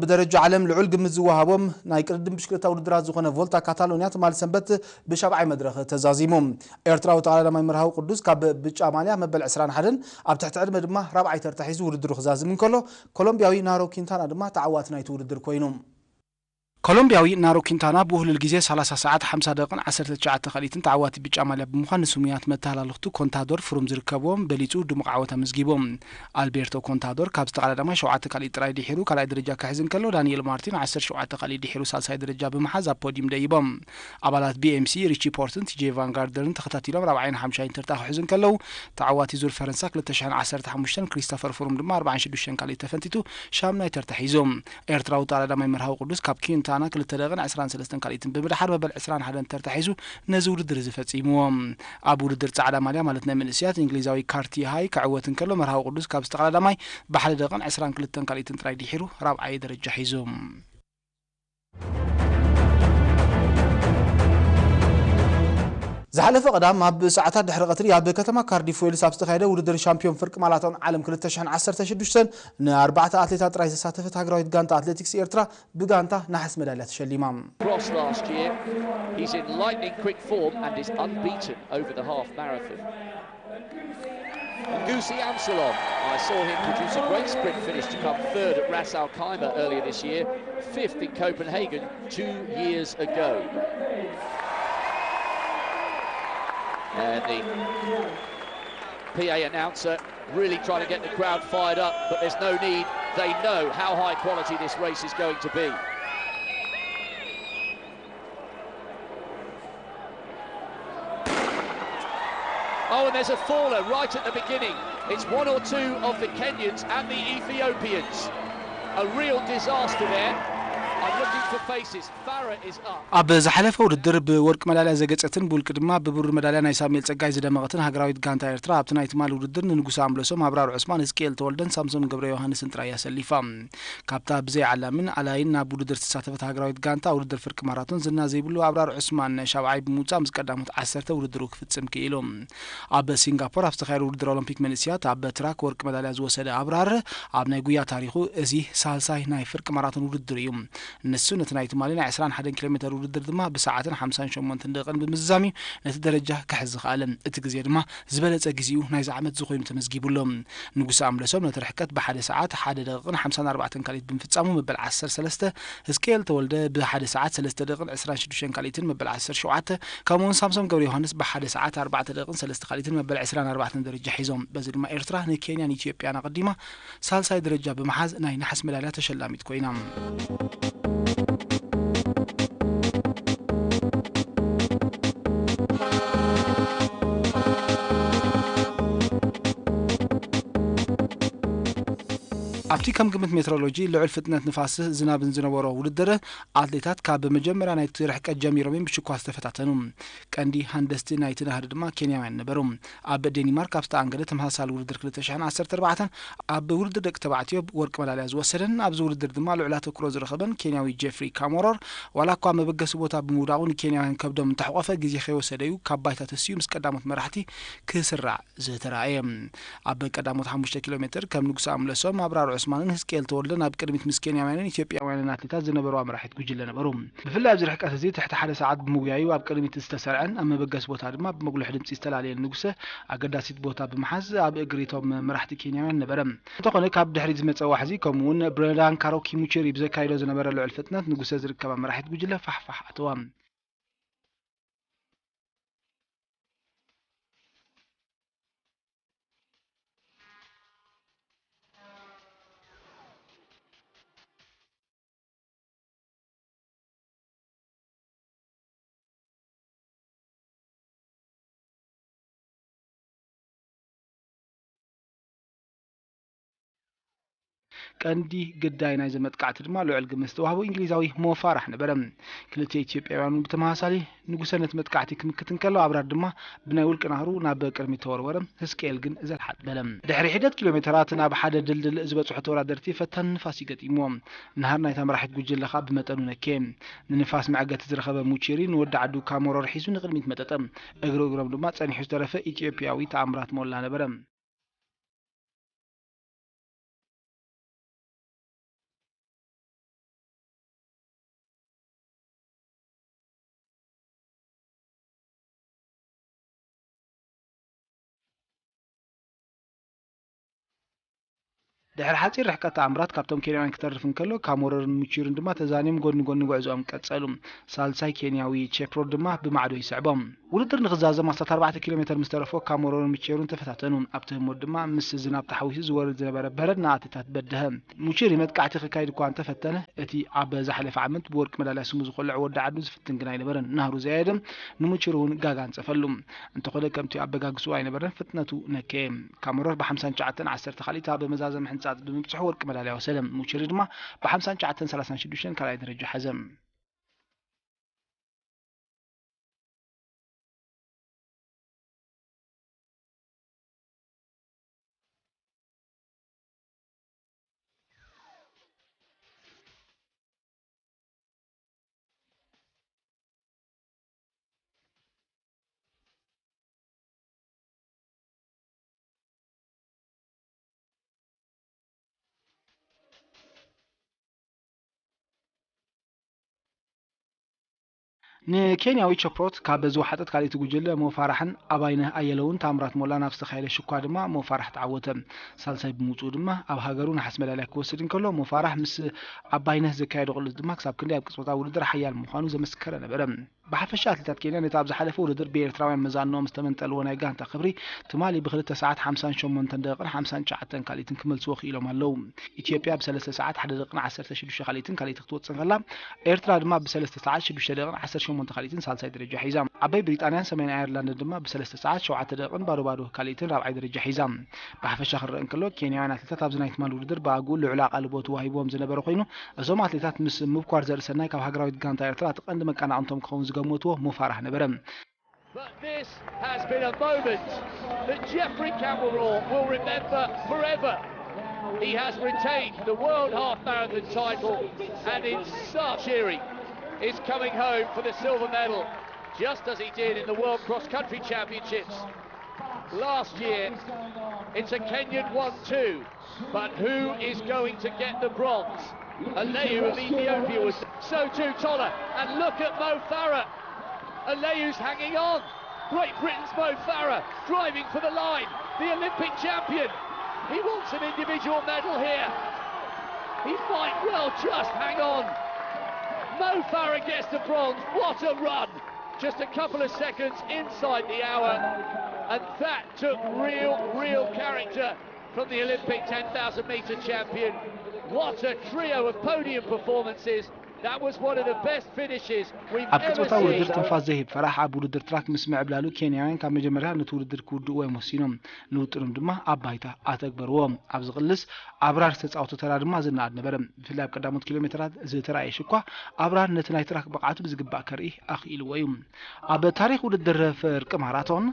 ብደረጃ ዓለም ልዑል ግምት ዝወሃቦም ናይ ቅድድም ብሽክለታ ውድድራት ዝኾነ ቮልታ ካታሎንያ ትማሊ ሰንበት ብሻብዓይ መድረኽ ተዛዚሙ። ኤርትራዊ ተቐዳዳማይ መርሃዊ ቅዱስ ካብ ብጫ ማልያ መበል ዕስራን ሓደን ኣብ ትሕቲ ዕድመ ድማ ራብዓይ ተርታ ሒዙ ውድድሩ ክዛዝም እንከሎ፣ ኮሎምቢያዊ ናሮ ኪንታና ድማ ተዓዋቲ ናይቲ ውድድር ኮይኑ። ኮሎምቢያዊ ናሮ ኪንታና ብውህሉል ግዜ ሰላሳ ሰዓት ሓምሳ ደቂቕን ዓሰርተ ትሽዓተ ካልኢትን ተዓዋቲ ብጫ ማልያ ብምዃን ንስሙያት መተሃላልኽቱ ኮንታዶር ፍሩም ዝርከብዎም በሊጹ ድሙቕ ዓወት ኣመዝጊቡ። ኣልቤርቶ ኮንታዶር ካብ ዝተቐዳዳማይ ሸውዓተ ካልኢት ጥራይ ድሒሩ ካልኣይ ደረጃ ክሕዝ እንከሎ፣ ዳንኤል ማርቲን ዓሰርተ ሸውዓተ ካልኢት ድሒሩ ሳልሳይ ደረጃ ብምሓዝ ኣብ ፖዲዩም ደይቦም። ኣባላት ቢ ኤም ሲ ሪቺ ፖርትን ቲ ጄ ቫን ጋርደርን ተኸታቲሎም ራብዓይን ሓምሻይን ተርታ ክሕዙ እንከለዉ፣ ተዓዋቲ ዙር ፈረንሳ ክልተ ሽሕን ዓሰርተ ሓሙሽተን ክሪስቶፈር ፍሩም ድማ ኣርባዓን ሽዱሽተን ካልኢት ተፈንቲቱ ሻምናይ ተርታ ሒዙ። ኤርትራዊ ተቐዳዳማይ መርሃዊ ቅዱስ ካብ ኪንታና ክልተ ደቂቕን ዕስራን ሰለስተን ካልኢትን ብምድሓር መበል ዕስራን ሓደን ተርታ ሒዙ ነዚ ውድድር እዚ ፈጺምዎ። ኣብ ውድድር ጻዕዳ ማልያ ማለት ናይ መንእስያት እንግሊዛዊ ካርቲ ሃይ ክዕወት እንከሎ፣ መርሃዊ ቅዱስ ካብ ዝተቐዳዳማይ ብሓደ ደቂቕን ዕስራን ክልተን ካልኢትን ጥራይ ድሒሩ ራብዓይ ደረጃ ሒዙ። ዝሓለፈ ቀዳም ኣብ ሰዓታት ድሕሪ ቀትሪ ኣብ ከተማ ካርዲፍ ዌልስ ኣብ ዝተኻየደ ውድድር ሻምፒዮን ፍርቂ ማራቶን ዓለም ክልተ ሽሕን ዓሰርተ ሽዱሽተን ንኣርባዕተ ኣትሌታት ጥራይ ዘሳተፈት ሃገራዊት ጋንታ ኣትሌቲክስ ኤርትራ ብጋንታ ነሓስ መዳልያ ተሸሊማ። Cross last year. He's in lightning quick form and is unbeaten over the half marathon. Ngusi Amsalon, I saw him produce a great sprint finish to come third at Ras Al Khaimah earlier this year, fifth in Copenhagen two years ago. And the P A announcer really trying to get the crowd fired up, but there's no need. They know how high quality this race is going to be. Oh, and there's a faller right at the beginning. It's one or two of the Kenyans and the Ethiopians. A real disaster there. I'm looking for faces. Farah is up. ኣብ ዝሓለፈ ውድድር ብወርቂ መዳልያ ዘገጸትን ብውልቂ ድማ ብብሩር መዳልያ ናይ ሳሙኤል ጸጋይ ዝደመቐትን ሃገራዊት ጋንታ ኤርትራ ኣብቲ ናይ ትማሊ ውድድር ንንጉሰ ኣምለሶም ኣብራር ዑስማን፣ ህዝቅኤል ተወልደን ሳምሶም ገብረ ዮሃንስን ጥራይ ኣሰሊፋ። ካብታ ብዘይ ዓላምን ኣላይን ናብ ውድድር ዝተሳተፈት ሃገራዊት ጋንታ ውድድር ፍርቂ ማራቶን ዝና ዘይብሉ ኣብራር ዑስማን ሻብዓይ ብምውጻእ ምስ ቀዳሞት ዓሰርተ ውድድሩ ክፍጽም ክኢሉ። ኣብ ሲንጋፖር ኣብ ዝተኻየደ ውድድር ኦሎምፒክ መንእስያት ኣብ ትራክ ወርቂ መዳልያ ዝወሰደ ኣብራር ኣብ ናይ ጉያ ታሪኹ እዚ ሳልሳይ ናይ ፍርቂ ማራቶን ውድድር እዩ። ንሱ ነቲ ናይ ትማሊ ናይ ዕስራን ሓደን ኪሎ ሜተር ውድድር ድማ ብሰዓትን ሓምሳን ሸሞንተን ደቂቕን ብምዝዛም እዩ ነቲ ደረጃ ክሕዝ ዝኸኣለ። እቲ ግዜ ድማ ዝበለጸ ግዜኡ ናይዚ ዓመት ዝኾይኑ ተመዝጊቡ ኣሎ። ንጉሰ ኣምለሶም ነቲ ርሕቀት ብሓደ ሰዓት ሓደ ደቂቕን ሓምሳን ኣርባዕተን ካልኢት ብምፍጻሙ መበል ዓሰርተ ሰለስተ፣ ህዝቅኤል ተወልደ ብሓደ ሰዓት ሰለስተ ደቂቕን ዕስራን ሽዱሽተን ካልኢትን መበል ዓሰርተ ሸውዓተ፣ ከምኡውን ሳምሶም ገብረ ዮሃንስ ብሓደ ሰዓት ኣርባዕተ ደቂቕን ሰለስተ ካልኢትን መበል ዕስራን ኣርባዕተን ደረጃ ሒዞም። በዚ ድማ ኤርትራ ንኬንያን ኢትዮጵያን ኣቐዲማ ሳልሳይ ደረጃ ብምሓዝ ናይ ነሓስ መዳልያ ተሸላሚት ኮይና። ኣብቲ ከም ግምት ሜትሮሎጂ ልዑል ፍጥነት ንፋስ ዝናብን ዝነበሮ ውድድር፣ ኣትሌታት ካብ መጀመርያ ናይቲ ርሕቀት ጀሚሮም እዮም ብሽኳ ዝተፈታተኑ። ቀንዲ ሃንደስቲ ናይቲ ናህሪ ድማ ኬንያውያን ነበሩ። ኣብ ዴኒማርክ ኣብ ዝተኣንገደ ተመሳሳሊ ውድድር ክልተ ሽሕን ዓሰርተ ኣርባዕተን ኣብ ውድድር ደቂ ተባዕትዮ ወርቂ መዳልያ ዝወሰደን ኣብዚ ውድድር ድማ ልዑል ኣተኩሮ ዝረኸበን ኬንያዊ ጄፍሪ ካሞሮር ዋላ እኳ መበገሲ ቦታ ብምውዳቑ ንኬንያውያን ከብዶም እንተሕቆፈ ግዜ ከይወሰደ እዩ ካብ ባይታ ተሲኡ ምስ ቀዳሞት መራሕቲ ክስራዕ ዝተራእየ። ኣብ ቀዳሞት ሓሙሽተ ኪሎ ሜትር ከም ንጉስ ኣምለሶም ኣብራር ዑስማንን ህዝቅኤል ተወልደን ኣብ ቅድሚት ምስ ኬንያውያንን ኢትዮጵያውያንን ኣትሌታት ዝነበሩ መራሒት ጉጅለ ነበሩ። ብፍላይ ኣብዚ ርሕቀት እዚ ትሕቲ ሓደ ሰዓት ብምጉያዩ ኣብ ቅድሚት ዝተሰርዐን ኣብ መበገሲ ቦታ ድማ ብመጉልሒ ድምፂ ዝተላለየን ንጉሰ ኣገዳሲት ቦታ ብምሓዝ ኣብ እግሪ እቶም መራሕቲ ኬንያውያን ነበረ። እንተኾነ ካብ ድሕሪት ዝመፀ ዋሕዚ ከምኡውን ብረዳን ካሮኪ ሙቺሪ ብዘካይዶ ዝነበረ ልዑል ፍጥነት ንጉሰ ዝርከባ መራሒት ጉጅለ ፋሕፋሕ ኣተዋ። ቀንዲ ግዳይ ናይዚ መጥቃዕቲ ድማ ልዑል ግምት ዝተዋህቦ እንግሊዛዊ ሞ ፋራሕ ነበረ። ክልተ ኢትዮጵያውያን እውን ብተመሳሳሊ ንጉሰ ነቲ መጥቃዕቲ ክምክት እንከሎ ኣብራር ድማ ብናይ ውልቂ ናህሩ ናብ ቅድሚት ተወርወረ። ህዝቅኤል ግን ዘልሓጥ በለ። ድሕሪ ሒደት ኪሎ ሜተራት ናብ ሓደ ድልድል ዝበጽሑ ተወዳደርቲ ፈታኒ ንፋስ ይገጢምዎም። ናህር ናይታ መራሒት ጉጅለ ኸኣ ብመጠኑ ነኬ። ንንፋስ መዐገቲ ዝረኸበ ሙቺሪ ንወዲ ዓዱ ካሞሮር ሒዙ ንቕድሚት መጠጠ። እግሪ እግሮም ድማ ጸኒሑ ዝተረፈ ኢትዮጵያዊ ተኣምራት ሞላ ነበረ። ድሕሪ ሓጺር ርሕቀት ተኣምራት ካብቶም ኬንያውያን ክተርፍ እንከሎ፣ ካሞሮርን ሙቺርን ድማ ተዛንዮም ጎድኒ ጎድኒ ጉዕዞኦም ቀጸሉ። ሳልሳይ ኬንያዊ ቼፕሮት ድማ ብማዕዶ ይስዕቦም። ውድድር ንኽዛዘም ኣስታት ኣርባዕተ ኪሎ ሜተር ምስ ተረፎ፣ ካሞሮርን ሙቺርን ተፈታተኑ። ኣብቲ ህሞት ድማ ምስ ዝናብ ተሓዊሱ ዝወርድ ዝነበረ በረድ ንኣትሌታት በደሀ። ሙቺሪ መጥቃዕቲ ክካይድ እኳ እንተፈተነ፣ እቲ ኣብ ዝሓለፈ ዓመት ብወርቂ መዳልያ ስሙ ዝኾልዕ ወዲ ዓዱ ዝፍትን ግን ኣይነበረን። ናህሩ ዘያየደ ንሙቺሪ እውን ጋጋ ኣንጸፈሉ። እንተኾነ ከምቲ ኣበጋግስኡ ኣይነበረን፣ ፍጥነቱ ነከየ። ካሞሮር ብ59 ዓሰርተ ካልኢት ኣብ መዛዘሚ ሕንጻጽ ብምብጽሑ ወርቂ መዳልያ ወሰደ። ሙቺሪ ድማ ብ59 ሰላሳን ሽዱሽተን ካልኣይ ደረጃ ሓዘ። ንኬንያዊ ቸፕሮት ካብ ዝወሓጠት ካልኣይቲ ጉጅለ ሞፋራሕን ኣባይነህ ኣየለውን ታምራት ሞላን ኣብ ዝተኻየደ ሽኳ ድማ ሞፋራሕ ተዓወተ። ሳልሳይ ብምውፅኡ ድማ ኣብ ሃገሩ ነሓስ መዳልያ ክወስድ እንከሎ፣ ሞፋራሕ ምስ ኣባይነህ ዘካየዶ ቅልስ ድማ ክሳብ ክንደይ ኣብ ቅጽበታዊ ውድድር ሓያል ምዃኑ ዘመስከረ ነበረ። ብሓፈሻ ኣትሌታት ኬንያ ነቲ ኣብ ዝሓለፈ ውድድር ብኤርትራውያን መዛንኦም ዝተመንጠልዎ ናይ ጋንታ ክብሪ ትማሊ ብክልተ ሰዓት ሓምሳን ሸሞንተን ደቂቕን ሓምሳን ትሽዓተን ካልኢትን ክመልስዎ ክኢሎም ኣለዉ። ኢትዮጵያ ብሰለስተ ሰዓት ሓደ ደቂቕን ዓሰርተ ሽዱሽተ ካልኢትን ካልኢት ክትወጽእ እንከላ፣ ኤርትራ ድማ ብሰለስተ ሰዓት ሽዱሽተ ደቂቕን ዓሰርተ ሸሞንተ ካልኢትን ሳልሳይ ደረጃ ሒዛ። ዓባይ ብሪጣንያን ሰሜን ኣየርላንድን ድማ ብሰለስተ ሰዓት ሸውዓተ ደቂቕን ባዶ ባዶ ካልኢትን ራብዓይ ደረጃ ሒዛ። ብሓፈሻ ክረአ እንከሎ፣ ኬንያውያን ኣትሌታት ኣብዚ ናይ ትማሊ ውድድር ብኣግኡ ልዑል ኣቓልቦ ተዋሂብዎም ዝነበረ ኮይኑ፣ እዞም ኣትሌታት ምስ ምብኳር ዘርእሰናይ ካብ ሃገራዊት ጋንታ ኤርትራ እቲ ቀንዲ መቀናቕንቶም ክኸውን ዝገመትዎ ሞፋራህ ነበረ። But this has been a moment that Jeffrey Campbellrohr will remember forever. He has retained the World Half Marathon title, and in such cheering is coming home for the silver medal, just as he did in the World Cross Country Championships last year. It's a Kenyan one two, but who is going to get the bronze? Aleyu of Ethiopia was so too, Tola, and look at Mo Farah. Aleyu's hanging on. Great Britain's Mo Farah driving for the line. The Olympic champion. He wants an individual medal here. He might well just hang on. Mo Farah gets the bronze. What a run! Just a couple of seconds inside the hour, and that took real, real character from the Olympic ten thousand metre champion. What a trio of podium performances. That was one of the best finishes we've ኣብ ever ቅጽበታዊ ውድድር seen. ትንፋስ ዘይህብ ፈራሕ ኣብ ውድድር ትራክ ምስ ምዕብላሉ፣ ኬንያውያን ካብ መጀመርያ ነቲ ውድድር ክውድእዎ እዮም ወሲኖም። ንውጥኖም ድማ ኣብ ባይታ ኣተግበርዎ። ኣብ ዝቕልስ ኣብራር ዝተጻወቶ ተራ ድማ ዝነኣድ ነበረ። ብፍላይ ኣብ ቀዳሞት ኪሎ ሜተራት ዝተራእየ ሽኳ ኣብራር ነቲ ናይ ትራክ ብቕዓቱ ብዝግባእ ከርኢ ኣኽኢልዎ እዩ። ኣብ ታሪኽ ውድድር ፍርቂ ማራቶን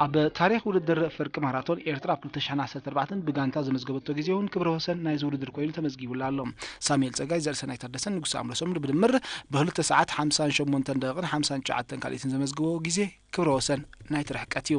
ኣብ ታሪኽ ውድድር ፍርቂ ማራቶን ኤርትራ ኣብ ክልተ ሽሕን ዓሰርተ ኣርባዕተን ብጋንታ ዘመዝገበቶ ግዜ እውን ክብረ ወሰን ናይዚ ውድድር ኮይኑ ተመዝጊቡላ ኣሎ። ሳሙኤል ጸጋይ፣ ዘርእሰናይ ታደሰን ንጉስ ኣምረሶም ብድምር ብክልተ ሰዓት ሓምሳን ሸሞንተን ደቂቕን ሓምሳን ትሽዓተን ካልኢትን ዘመዝግቦ ግዜ ክብረ ወሰን ናይቲ ርሕቀት እዩ።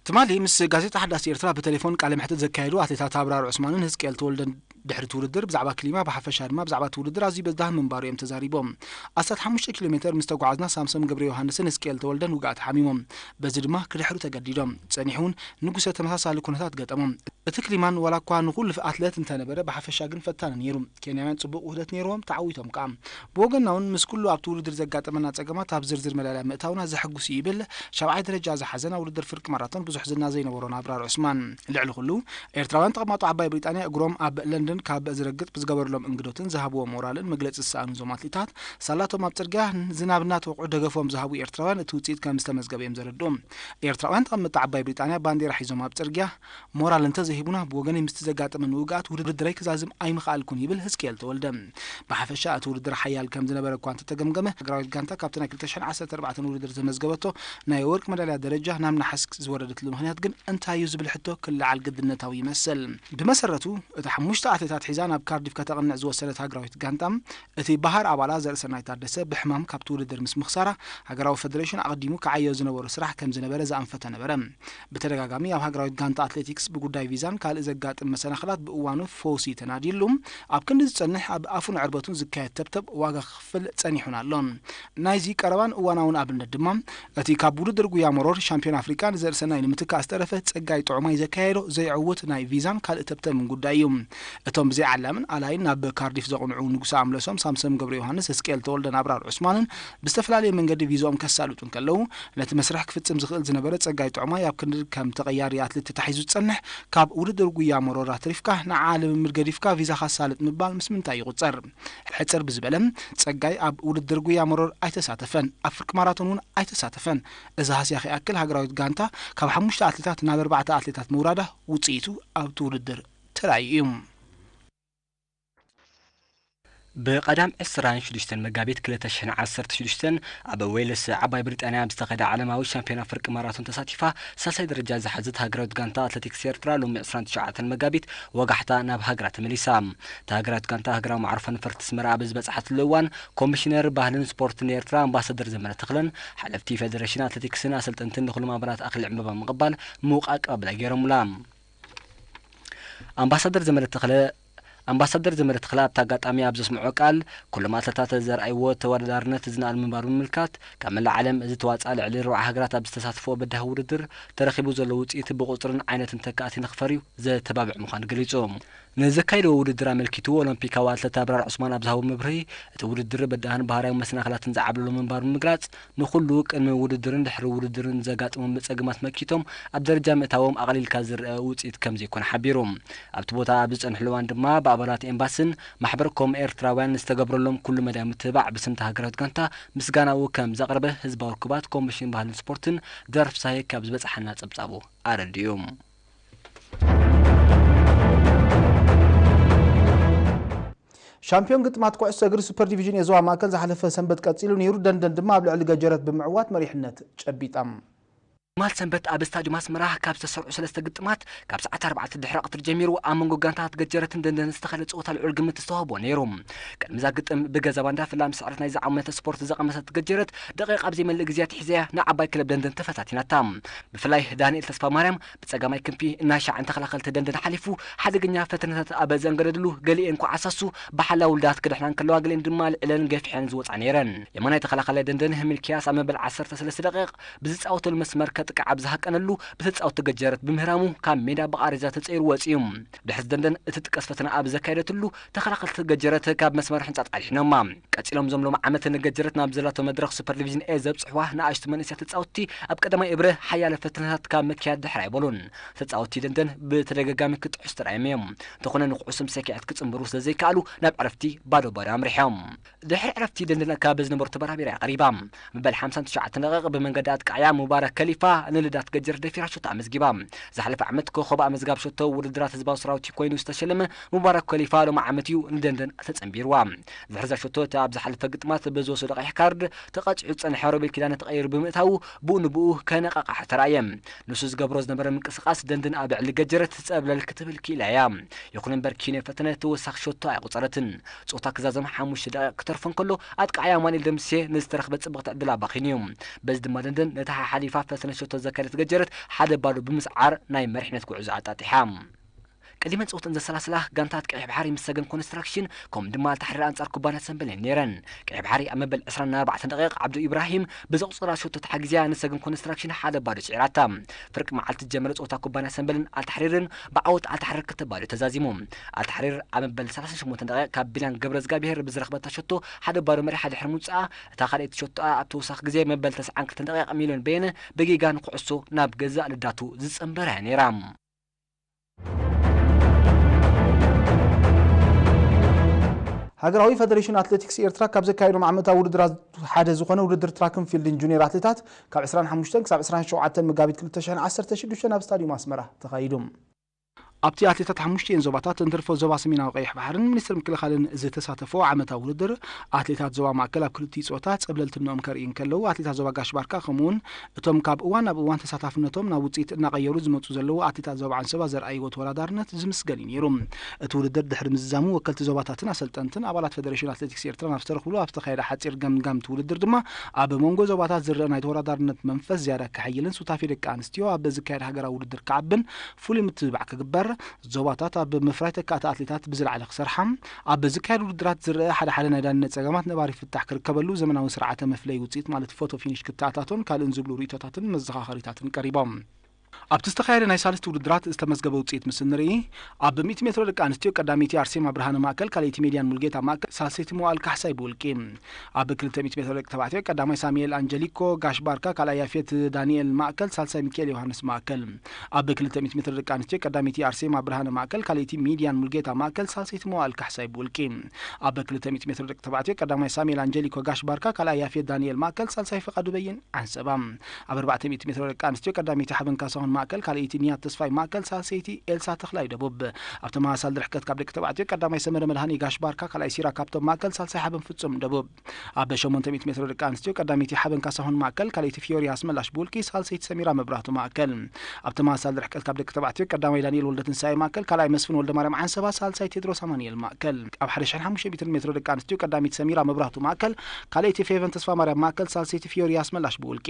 ትማሊ ምስ ጋዜጣ ሓዳስ ኤርትራ ብቴሌፎን ቃለ መሕትት ዘካየዱ ኣትሌታት ኣብራር ዑስማንን ህዝቅኤል ተወልደን ድሕሪ እቲ ውድድር ብዛዕባ ክሊማ ብሓፈሻ ድማ ብዛዕባ እቲ ውድድር ኣዝዩ በዝዳህ ምንባሩ እዮም ተዛሪቦም። ኣስታት ሓሙሽተ ኪሎ ሜተር ምስ ተጓዓዝና ሳምሶም ገብረ ዮሃንስን ህዝቅኤል ተወልደን ውግኣት ሓሚሞም። በዚ ድማ ክድሕሩ ተገዲዶም። ጸኒሑ እውን ንጉሰ ተመሳሳሊ ኩነታት ገጠሞም። እቲ ክሊማን ዋላ እኳ ንኹሉ ኣትሌት እንተነበረ ብሓፈሻ ግን ፈታኒ ነይሩ። ኬንያውያን ጽቡቕ ውህደት ነይርዎም፣ ተዓዊቶም ከኣ። ብወገንና እውን ምስ ኩሉ ኣብቲ ውድድር ዘጋጠመና ጸገማት ኣብ ዝርዝር መዳልያ ምእታውና ዘሐጉስ እዩ ይብል ሻብዓይ ደረጃ ዝሓዘ ናብ ውድድር ፍርቂ ማራቶን ብዙሕ ዝና ዘይነበሮን ኣብራር ዑስማን። ልዕሊ ኩሉ ኤርትራውያን ተቐማጦ ዓባይ ብሪጣንያ እግሮም ኣብ ለንደን ካብ ዝረግጥ ብዝገበርሎም እንግዶትን ዝሃብዎ ሞራልን መግለጺ ዝሰኣኑ እዞም ኣትሌታት ሳላቶም ኣብ ጽርግያ ዝናብ እናተወቕዑ ደገፎም ዝሃቡ ኤርትራውያን እቲ ውጽኢት ከም ዝተመዝገበ እዮም ዘረድኡ። ኤርትራውያን ተቐመጥቲ ዓባይ ብሪጣንያ ባንዴራ ሒዞም ኣብ ጽርግያ ሞራል እንተዘይሂቡና ብወገነይ ምስቲ ዘጋጠመኒ ውግኣት ውድድረይ ክዛዝም ኣይምኸኣልኩን ይብል ህዝቅኤል ተወልደ። ብሓፈሻ እቲ ውድድር ሓያል ከም ዝነበረ እኳ እንተተገምገመ ሃገራዊት ጋንታ ካብቲ ናይ ክልተ ሽሕን ዓሰርተ ኣርባዕተን ውድድር ዘመዝገበቶ ናይ ወርቂ መዳልያ ደረጃ ናብ ነሓስ ዝወረደትሉ ምኽንያት ግን እንታይ እዩ ዝብል ሕቶ ክለዓል ግድነታዊ ይመስል። ብመሰረቱ እቲ ሓሙሽተ ነጥብታት ሒዛ ናብ ካርዲፍ ከተቕንዕ ዝወሰነት ሃገራዊት ጋንታ፣ እቲ ባህር ኣባላ ዘርእሰናይ ታደሰ ብሕማም ካብቲ ውድድር ምስ ምኽሳራ፣ ሃገራዊ ፈደሬሽን ኣቐዲሙ ክዓዮ ዝነበሮ ስራሕ ከም ዝነበረ ዝኣንፈተ ነበረ። ብተደጋጋሚ ኣብ ሃገራዊት ጋንታ ኣትሌቲክስ ብጉዳይ ቪዛን ካልእ ዘጋጥም መሰናኽላት ብእዋኑ ፈውሲ ተናድዩሉ፣ ኣብ ክንዲ ዝጸንሕ ኣብ ኣፉን ዕርበቱን ዝካየድ ተብተብ ዋጋ ክኽፍል ጸኒሑን ኣሎን። ናይዚ ቀረባን እዋናውን ኣብነት ድማ፣ እቲ ካብ ውድድር ጉያ መሮር ሻምፒዮን ኣፍሪቃ ንዘርእሰናይ ንምትካእ ዝተረፈ ጸጋይ ጥዑማይ ዘካየዶ ዘይዕውት ናይ ቪዛን ካልእ ተብተብን ጉዳይ እዩ። እቶም ብዘይ ዓላምን ኣላይን ናብ ካርዲፍ ዘቕንዑ ንጉሰ ኣምለሶም ሳምሶም ገብረ ዮሃንስ፣ እስቅኤል ተወልደን ኣብራር ዑስማንን ብዝተፈላለየ መንገዲ ቪዛኦም ከሳልጡ እንከለዉ፣ ነቲ መስርሕ ክፍጽም ዝኽእል ዝነበረ ጸጋይ ጥዑማይ ኣብ ክንዲ ከም ተቐያሪ ኣትሌት ተታሒዙ ዝጸንሕ፣ ካብ ውድድር ጉያ መሮር ኣትሪፍካ ንዓ ልምምድ ገዲፍካ ቪዛኻ ኣሳልጥ ምባል ምስ ምንታይ ይቑጸር? ሕጽር ብዝበለ፣ ጸጋይ ኣብ ውድድር ጉያ መሮር ኣይተሳተፈን፣ ኣብ ፍርቂ ማራቶን እውን ኣይተሳተፈን። እዚ ሃስያ ከይኣክል፣ ሃገራዊት ጋንታ ካብ ሓሙሽተ ኣትሌታት ናብ ኣርባዕተ ኣትሌታት ምውራዳ ውጽኢቱ ኣብቲ ውድድር ተራእዩ እዩ። ብቐዳም ዕስራን ሽዱሽተን መጋቢት ክልተ ሽሕን ዓሰርተ ሽዱሽተን ኣብ ዌልስ ዓባይ ብሪጣንያ ኣብ ዝተኸደ ዓለማዊ ሻምፒዮና ፍርቂ ማራቶን ተሳቲፋ ሳልሳይ ደረጃ ዝሓዘት ሃገራዊት ጋንታ ኣትሌቲክስ ኤርትራ ሎሚ ዕስራን ትሽዓተን መጋቢት ወጋሕታ ናብ ሃገራ ተመሊሳ። እታ ሃገራዊት ጋንታ ሃገራዊ መዕርፎ ነፈርቲ ኣስመራ ኣብ ዝበጽሓትሉ እዋን ኮሚሽነር ባህልን ስፖርትን ኤርትራ ኣምባሳደር ዘመነ ተኽለን ሓለፍቲ ፌደሬሽን ኣትሌቲክስን ኣሰልጠንትን ንኹሎም ኣባላት ኣኽሊል ዕምባባ ብምቕባል ምዉቕ ኣቀባብላ ገይሮምላ። ኣምባሳደር ዘመነ ተኽለ ኣምባሳደር ዘመነ ተኽለ ኣብቲ ኣጋጣሚ ኣብ ዘስምዖ ቃል፣ ኩሎም ኣትለታት ዘርኣይዎ ተወዳዳርነት ዝነኣድ ምንባሩ ብምምልካት፣ ካብ መላእ ዓለም ዝተዋፅኣ ልዕሊ ኣርብዓ ሃገራት ኣብ ዝተሳተፍኦ በዳሂ ውድድር ተረኺቡ ዘሎ ውፅኢት ብቁፅርን ዓይነትን ተካእቲ ንኽፈርዩ ዘተባብዕ ምዃኑ ገሊፁ። ንዘካየድዎ ውድድር ኣመልኪቱ ኦሎምፒካዊ ኣትለት ኣብራር ዑስማን ኣብ ዝሃቦ መብርሂ፣ እቲ ውድድር በዳህን ባህርያዊ መሰናኽላትን ዝዓብለሎ ምንባሩ ብምግላፅ፣ ንኹሉ ቅድሚ ውድድርን ድሕሪ ውድድርን ዘጋጥሞም ጸገማት መኪቶም ኣብ ደረጃ ምእታዎም ኣቕሊልካ ዝረኣ ውጽኢት ከም ዘይኮነ ሓቢሩ። ኣብቲ ቦታ ኣብ ዝጸንሕሉ እዋን ድማ ብኣባላት ኤምባስን ማሕበር ኮም ኤርትራውያን ዝተገብረሎም ኩሉ መዳይ ምትብባዕ ብስም እታ ሃገራዊት ጋንታ ምስጋናኡ ከም ዘቕረበ ህዝባዊ ርክባት ኮሚሽን ባህልን ስፖርትን ድራር ፍሳሃየ ካብ ዝበጽሓና ጸብጻቡ ኣረዲኡ። ሻምፒዮን ግጥማት ኩዕሶ እግሪ ሱፐር ዲቪዥን የዞባ ማእከል ዝሓለፈ ሰንበት ቀጺሉ ነይሩ። ደንደን ድማ ኣብ ልዕሊ ገጀረት ብምዕዋት መሪሕነት ጨቢጣ። ትማል ሰንበት ኣብ ስታዲየም ኣስመራ ካብ ዝተሰርዑ ሰለስተ ግጥማት ካብ ሰዓት ኣርባዕተ ድሕሪ ቀትሪ ጀሚሩ ኣብ መንጎ ጋንታት ገጀረትን ደንደን ዝተኻየደ ጸወታ ልዑል ግምት ዝተዋህቦ ነይሩ። ቅድሚ እዛ ግጥም ብገዛ ባንዳ ፍላ ምስ ስዕረት ናይዛ ዓመተ ስፖርት ዘቐመሰት ገጀረት ደቂቕ ኣብ ዘይመልእ ግዜ ኣትሒዛያ ንዓባይ ክለብ ደንደን ተፈታቲናታ። ብፍላይ ዳንኤል ተስፋማርያም ብጸጋማይ ክንፊ እናሻዕን ተኸላኸልቲ ደንደን ሓሊፉ ሓደገኛ ፈተነታት ኣብ ዘንገደድሉ፣ ገሊኤን ኳዓሳሱ ብሓላው ውልዳት ክድሕና እንከለዋ፣ ገሊኤን ድማ ልዕለን ገፊሐን ዝወጻ ነይረን። የማናይ ተኸላኻላይ ደንደን ሚልኪያስ ኣብ መበል ዓሰርተ ሰለስተ ደቂቕ ብዝጻወተሉ መስመር ከጥቅዕ ኣብ ዝሃቀነሉ፣ ብተጻወትቲ ገጀረት ብምህራሙ ካብ ሜዳ ብቓሬዛ ተጸይሩ ወጺኡ። ድሕሪ ደንደን እትጥቀስ ፈተነ ኣብ ዘካየደትሉ፣ ተኸላኸልቲ ገጀረት ካብ መስመር ሕንጻጽ ኣድሒኖማ። ቀጺሎም እዞም ሎም ዓመት ንገጀረት ናብ ዘላቶ መድረኽ ሱፐር ዲቪዥን ኤ ዘብጽሕዋ ንኣሽቱ መንእሰያት ተጻወትቲ ኣብ ቀዳማይ እብረ ሓያለ ፈተነታት ካብ ምክያድ ድሕር ኣይበሉን። ተጻወትቲ ደንደን ብተደጋጋሚ ክጥሕሱ ተራእዮም እዮም። እንተኾነ ንኩዕሶም ሰኪዐት ክጽንብሩ ስለ ዘይከኣሉ ናብ ዕረፍቲ ባዶ ባዶ ኣምሪሖም። ድሕሪ ዕረፍቲ ደንደን ካብ ዝነበሩ ተበራቢራ እያ ቀሪባ። መበል ሓምሳን ትሽዓተን ደቂቕ ብመንገዲ ኣጥቃዕያ ሙባረክ ከሊፋ ንልዳት ገጀረት ደፊራ ሸቶ ኣመዝጊባ። ዝሓለፈ ዓመት ኮኸብ ኣመዝጋብ ሸቶ ውድድራት ህዝባዊ ሰራዊት ኮይኑ ዝተሸለመ ሙባረክ ከሊፋ ሎሚ ዓመት እዩ ንደንደን ተጸንቢርዋ። ዝሕርዛ ሸቶ እቲ ኣብ ዝሓለፈ ግጥማት ብዝወሰዶ ቀይሕ ካርድ ተቐጺዑ ዝጸንሐ ሮቤል ኪዳነ ተቐይሩ ብምእታዉ ብኡ ንብኡ ከነቓቕሕ ተራእየ። ንሱ ዝገብሮ ዝነበረ ምንቅስቓስ ደንደን ኣብ ልዕሊ ገጀረት ጸብለል ክትብል ክኢላ እያ። ይኹን እምበር ኪነ ፈተነ ተወሳኺ ሸቶ ኣይቆጸረትን። ጾታ ክዛዘም ሓሙሽተ ደቂቕ ክተርፎ እንከሎ ኣጥቃዓይ ኣማኑኤል ደምሴ ንዝተረኽበ ጽብቕቲ ዕድል ኣባኺኑ እዩ። በዚ ድማ ደንደን ነታ ሓሓሊፋ ፈተነ ሸቶ ዘካየደት ገጀረት ሓደ ባዶ ብምስዓር ናይ መሪሕነት ጉዕዞ ኣጣጢሓ። ቀዲመን ጸወተን ዘሰላስላ ጋንታት ቀይሕ ባሕሪ ምስ ሰገን ኮንስትራክሽን ከምኡ ድማ ኣልታሕሪር ኣንጻር ኩባንያ ሰንበል እየን ነይረን። ቀይሕ ባሕሪ ኣብ መበል ዕስራን ኣርባዕተን ደቂቕ ዓብዱ ኢብራሂም ብዘቑጸራ ሸቶ ተሓጊዝያ ንሰገን ኮንስትራክሽን ሓደ ባዶ ስዒራታ። ፍርቂ መዓልቲ ዝጀመረ ጸወታ ኩባንያ ሰንበልን ኣልታሕሪርን ብዓወት ኣልታሕሪር ክልተ ባዶ ተዛዚሙ። ኣልታሕሪር ኣብ መበል ሰላሳን ሸሞንተን ደቂቕ ካብ ቢላን ገብረዝጋብሄር ብዝረኽበታ ሸቶ ሓደ ባዶ መሪሓ ድሕሪ ምውጻኣ፣ እታ ካልኣይቲ ሸቶኣ ኣብ ተወሳኺ ግዜ መበል ተስዓን ክልተን ደቂቕ ሚልዮን በየነ ብጌጋ ንኩዕሶ ናብ ገዛእ ልዳቱ ዝጸንበራ እያ ነይራ። ሃገራዊ ፈደሬሽን ኣትሌቲክስ ኤርትራ ካብ ዘካየዶም ዓመታዊ ውድድራት ሓደ ዝኾነ ውድድር ትራክን ፊልድን ጁኒየር ኣትሌታት ካብ ዕስራን ሓሙሽተን ክሳብ ዕስራን ሸውዓተን መጋቢት ክልተ ሽሕን ዓሰርተ ሽዱሽተን ኣብ ስታዲየም ኣስመራ ተኻይዱ። ኣብቲ ኣትሌታት ሓሙሽቲኤን ዞባታት እንትርፎ ዞባ ሰሜናዊ ቀይሕ ባሕርን ሚኒስትሪ ምክልኻልን ዝተሳተፎ ዓመታዊ ውድድር፣ ኣትሌታት ዞባ ማእከል ኣብ ክልቲኡ ጾታ ጸብለልትነኦም ከርእዩ እንከለዉ፣ ኣትሌታት ዞባ ጋሽ ባርካ ከምኡውን እቶም ካብ እዋን ናብ እዋን ተሳታፍነቶም ናብ ውጽኢት እናቐየሩ ዝመጹ ዘለዉ ኣትሌታት ዞባ ዓንሰባ ዘርኣይዎ ተወዳዳርነት ዝምስገን እዩ ነይሩ። እቲ ውድድር ድሕሪ ምዝዛሙ ወከልቲ ዞባታትን ኣሰልጠንትን ኣባላት ፌደሬሽን ኣትሌቲክስ ኤርትራ ናብ ዝተረኽብሉ ኣብ ዝተኻየደ ሓጺር ገምጋም እቲ ውድድር ድማ ኣብ መንጎ ዞባታት ዝረአ ናይ ተወዳዳርነት መንፈስ ዝያዳ ክሕይልን ሱታፌ ደቂ ኣንስትዮ ኣብ ዝካየድ ሃገራዊ ውድድር ክዓብን ፍሉይ ምትብባዕ ክግበር፣ ዞባታት ኣብ ምፍራይ ተካእቲ ኣትሌታት ብዝለዓለ ክሰርሓ፣ ኣብ ዝካየድ ውድድራት ዝረአ ሓደ ሓደ ናይ ዳንነት ጸገማት ነባሪ ፍታሕ ክርከበሉ ዘመናዊ ስርዓተ መፍለይ ውጽኢት ማለት ፎቶ ፊኒሽ ክተኣታቶን ካልእን ዝብሉ ርእይቶታትን መዘኻኸሪታትን ቀሪቦም። ኣብቲ ዝተኻየደ ናይ ሳልስቲ ውድድራት ዝተመዝገበ ውጽኢት ምስ እንርኢ፣ ኣብ ሚእቲ ሜትሮ ደቂ ኣንስትዮ ቀዳመይቲ ኣርሴማ ብርሃነ ማእከል፣ ካልኣይቲ ሜድያን ሙልጌታ ማእከል፣ ሳልሰይቲ መዋእል ካሕሳይ ብውልቂ። ኣብ ክልተ ሚእቲ ሜትሮ ደቂ ተባዕትዮ ቀዳማይ ሳሙኤል ኣንጀሊኮ ጋሽ ባርካ፣ ካልኣይ ያፌት ዳንኤል ማእከል፣ ሳልሳይ ሚካኤል ዮሃንስ ማእከል። ኣብ ክልተ ሚእቲ ሜትሮ ደቂ ኣንስትዮ ቀዳመይቲ ኣርሴማ ብርሃነ ማእከል፣ ካልኣይቲ ሚድያን ሙልጌታ ማእከል፣ ሳልሰይቲ መዋእል ካሕሳይ ብውልቂ። ኣብ ክልተ ሚእቲ ሜትሮ ደቂ ተባዕትዮ ቀዳማይ ሳሙኤል ኣንጀሊኮ ጋሽ ባርካ፣ ካልኣይ ያፌት ዳንኤል ማእከል፣ ሳልሳይ ፍቃዱ በይን ዓንሰባ። ኣብ ኣርባዕተ ሚእቲ ሜትሮ ደቂ ኣንስትዮ ቀዳመይቲ ሓበን ካሳሁን ማእከል፣ ካልኣይቲ ንያት ተስፋይ ማእከል፣ ሳልሰይቲ ኤልሳ ተኽላይ ደቡብ። ኣብ ተመሳሳሊ ርሕቀት ካብ ደቂ ተባዕትዮ ቀዳማይ ሰመረ መድሃኔ ጋሽ ባርካ፣ ካልኣይ ሲራክ ሃብቶም ማእከል፣ ሳልሳይ ሓበን ፍጹም ደቡብ። ኣብ ሸሞንተ ሚእቲ ሜትሮ ደቂ ኣንስትዮ ቀዳመይቲ ሓበን ካሳሁን ማእከል፣ ካልኣይቲ ፊዮሪ ኣስመላሽ ብውልቂ፣ ሳልሰይቲ ሰሚራ መብራህቱ ማእከል። ኣብ ተመሳሳሊ ርሕቀት ካብ ደቂ ተባዕትዮ ቀዳማይ ዳንኤል ወልደትንሳኤ ማእከል፣ ካልኣይ መስፍን ወልደማርያም ዓንሰባ፣ ሳልሳይ ቴድሮስ ኣማኑኤል ማእከል። ኣብ ሓደ ሽሕን ሓሙሽተ ሚእትን ሜትሮ ደቂ ኣንስትዮ ቀዳመይቲ ሰሚራ መብራህቱ ማእከል፣ ካልኣይቲ ፌቨን ተስፋማርያም ማእከል፣ ሳልሰይቲ ፊዮሪ ኣስመላሽ ብውልቂ።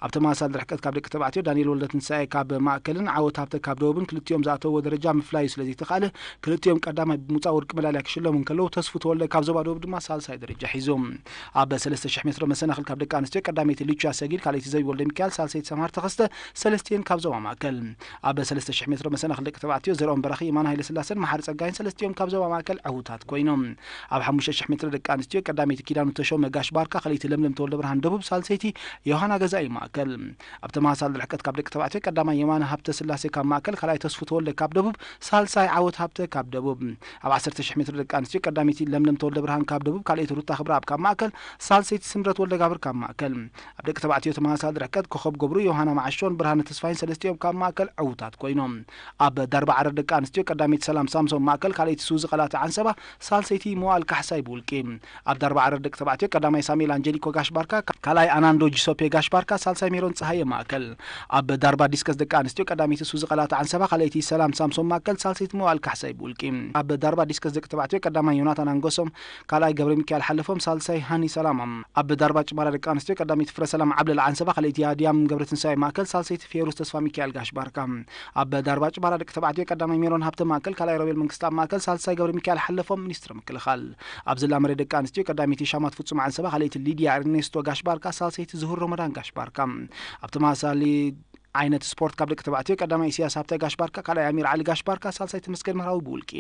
ኣብ ተመሳሳሊ ርሕቀት ካብ ደቂ ተባዕትዮ ዳንኤል ወልደትንሳኤ ካብ ማእከልን ዓወት ሃብተ ካብ ደቡብን ክልቲኦም ዝኣተውዎ ደረጃ ምፍላዩ ስለ ዘይተኻእለ፣ ክልቲኦም ቀዳማይ ብምውጻእ ወርቂ መዳልያ ክሽለሙ እንከለዉ፣ ተስፉ ተወልደ ካብ ዞባ ደቡብ ድማ ሳልሳይ ደረጃ ሒዙ። ኣብ ሰለስተ ሽሕ ሜትሮ መሰናኽል ካብ ደቂ ኣንስትዮ ቀዳመይቲ ሊቹያ ሰጊድ፣ ካልኣይቲ ዘቢ ወልደሚካኤል፣ ሳልሰይቲ ሰምሃር ተኸስተ፣ ሰለስቲኤን ካብ ዞባ ማእከል። ኣብ ሰለስተ ሽሕ ሜትሮ መሰናኽል ደቂ ተባዕትዮ ዘርኦም በራኺ፣ የማነ ሃይለስላሰን መሓሪ ጸጋይን ሰለስቲኦም ካብ ዞባ ማእከል ዕዉታት ኮይኖም። ኣብ ሓሙሽተ ሽሕ ሜትሮ ደቂ ኣንስትዮ ቀዳመይቲ ኪዳኑ ተሾመ ጋሽ ባርካ፣ ካልኣይቲ ለምለም ተወልደ ብርሃን ደቡብ፣ ሳልሰይቲ ዮሃና ገዛኢ ማእከል። ኣብ ተመሳሳሊ ርሕቀት ካብ ደቂ ተባዕትዮ ቀዳማይ የማነ ሃብተ ስላሴ ካብ ማእከል፣ ካልኣይ ተስፉ ተወልደ ካብ ደቡብ፣ ሳልሳይ ዓወት ሃብተ ካብ ደቡብ። ኣብ ዓሰርተ ሽሕ ሜትሮ ደቂ ኣንስትዮ ቀዳመይቲ ለምለም ተወልደ ብርሃን ካብ ደቡብ፣ ካልኣይቲ ሩታ ክብረኣብ ካብ ማእከል፣ ሳልሰይቲ ስምረት ወልደጋብር ካብ ማእከል። ኣብ ደቂ ተባዕትዮ ተመሳሳሊ ርሕቀት ኮኸብ ገብሩ፣ ዮሃና መዓሾን ብርሃነ ተስፋይን ሰለስቲኦም ካብ ማእከል ዕዉታት ኮይኖም። ኣብ ዳርባ ዓረር ደቂ ኣንስትዮ ቀዳመይቲ ሰላም ሳምሶን ማእከል፣ ካልኣይቲ ሱዚ ቀላቲ ዓንሰባ፣ ሳልሰይቲ መዋእል ካሕሳይ ብውልቂ። ኣብ ዳርባ ዓረር ደቂ ተባዕትዮ ቀዳማይ ሳሙኤል ኣንጀሊኮ ጋሽ ባርካ፣ ካልኣይ ኣናንዶ ጂሶፔ ጋሽ ባርካ፣ ሳልሳይ ሜሮን ጸሃየ ማእከል። ኣብ ዳርባ ዲስከስ ደቂ ኣንስትዮ ቀዳመይቲ ሱዚ ቀላቲ ዓንሰባ፣ ካልኣይቲ ሰላም ሳምሶን ማእከል፣ ሳልሰይቲ መዋእል ካሕሳይ ብውልቂ። ኣብ ዳርባ ዲስከስ ደቂ ተባዕትዮ ቀዳማይ ዮናታን ኣንጎሶም፣ ካልኣይ ገብረ ሚካኤል ሓለፎም፣ ሳልሳይ ሃኒ ሰላማ። ኣብ ዳርባ ጭማራ ደቂ ኣንስትዮ ቀዳመይቲ ፍረ ሰላም ዓብለል ዓንሰባ፣ ካልኣይቲ ኣድያም ገብረትንሳኤ ማእከል፣ ሳልሰይቲ ፌሩስ ተስፋ ሚካኤል ጋሽ ባርካ። ኣብ ዳርባ ጭማራ ደቂ ተባዕትዮ ቀዳማይ ሜሮን ሃብተ ማእከል፣ ካልኣይ ሮቤል መንግስታብ ማእከል፣ ሳልሳይ ገብረ ሚካኤል ሓለፎም ሚኒስትሪ ምክልኻል። ኣብ ዝላ መሬት ደቂ ኣንስትዮ ቀዳመይቲ ሻማት ፍጹም ዓንሰባ፣ ካልኣይቲ ሊድያ ኤርኔስቶ ጋሽ ባርካ፣ ሳልሰይቲ ዝሁር ሮመዳን ጋሽ ባርካ። ኣብ ተመሳሳሊ ዓይነት ስፖርት ካብ ደቂ ተባዕትዮ ቀዳማይ ኢሳያስ ሃብተ ጋሽ ባርካ፣ ካልኣይ ኣሚር ዓሊ ጋሽ ባርካ፣ ሳልሳይ ተመስገን መራዊ ብውልቂ።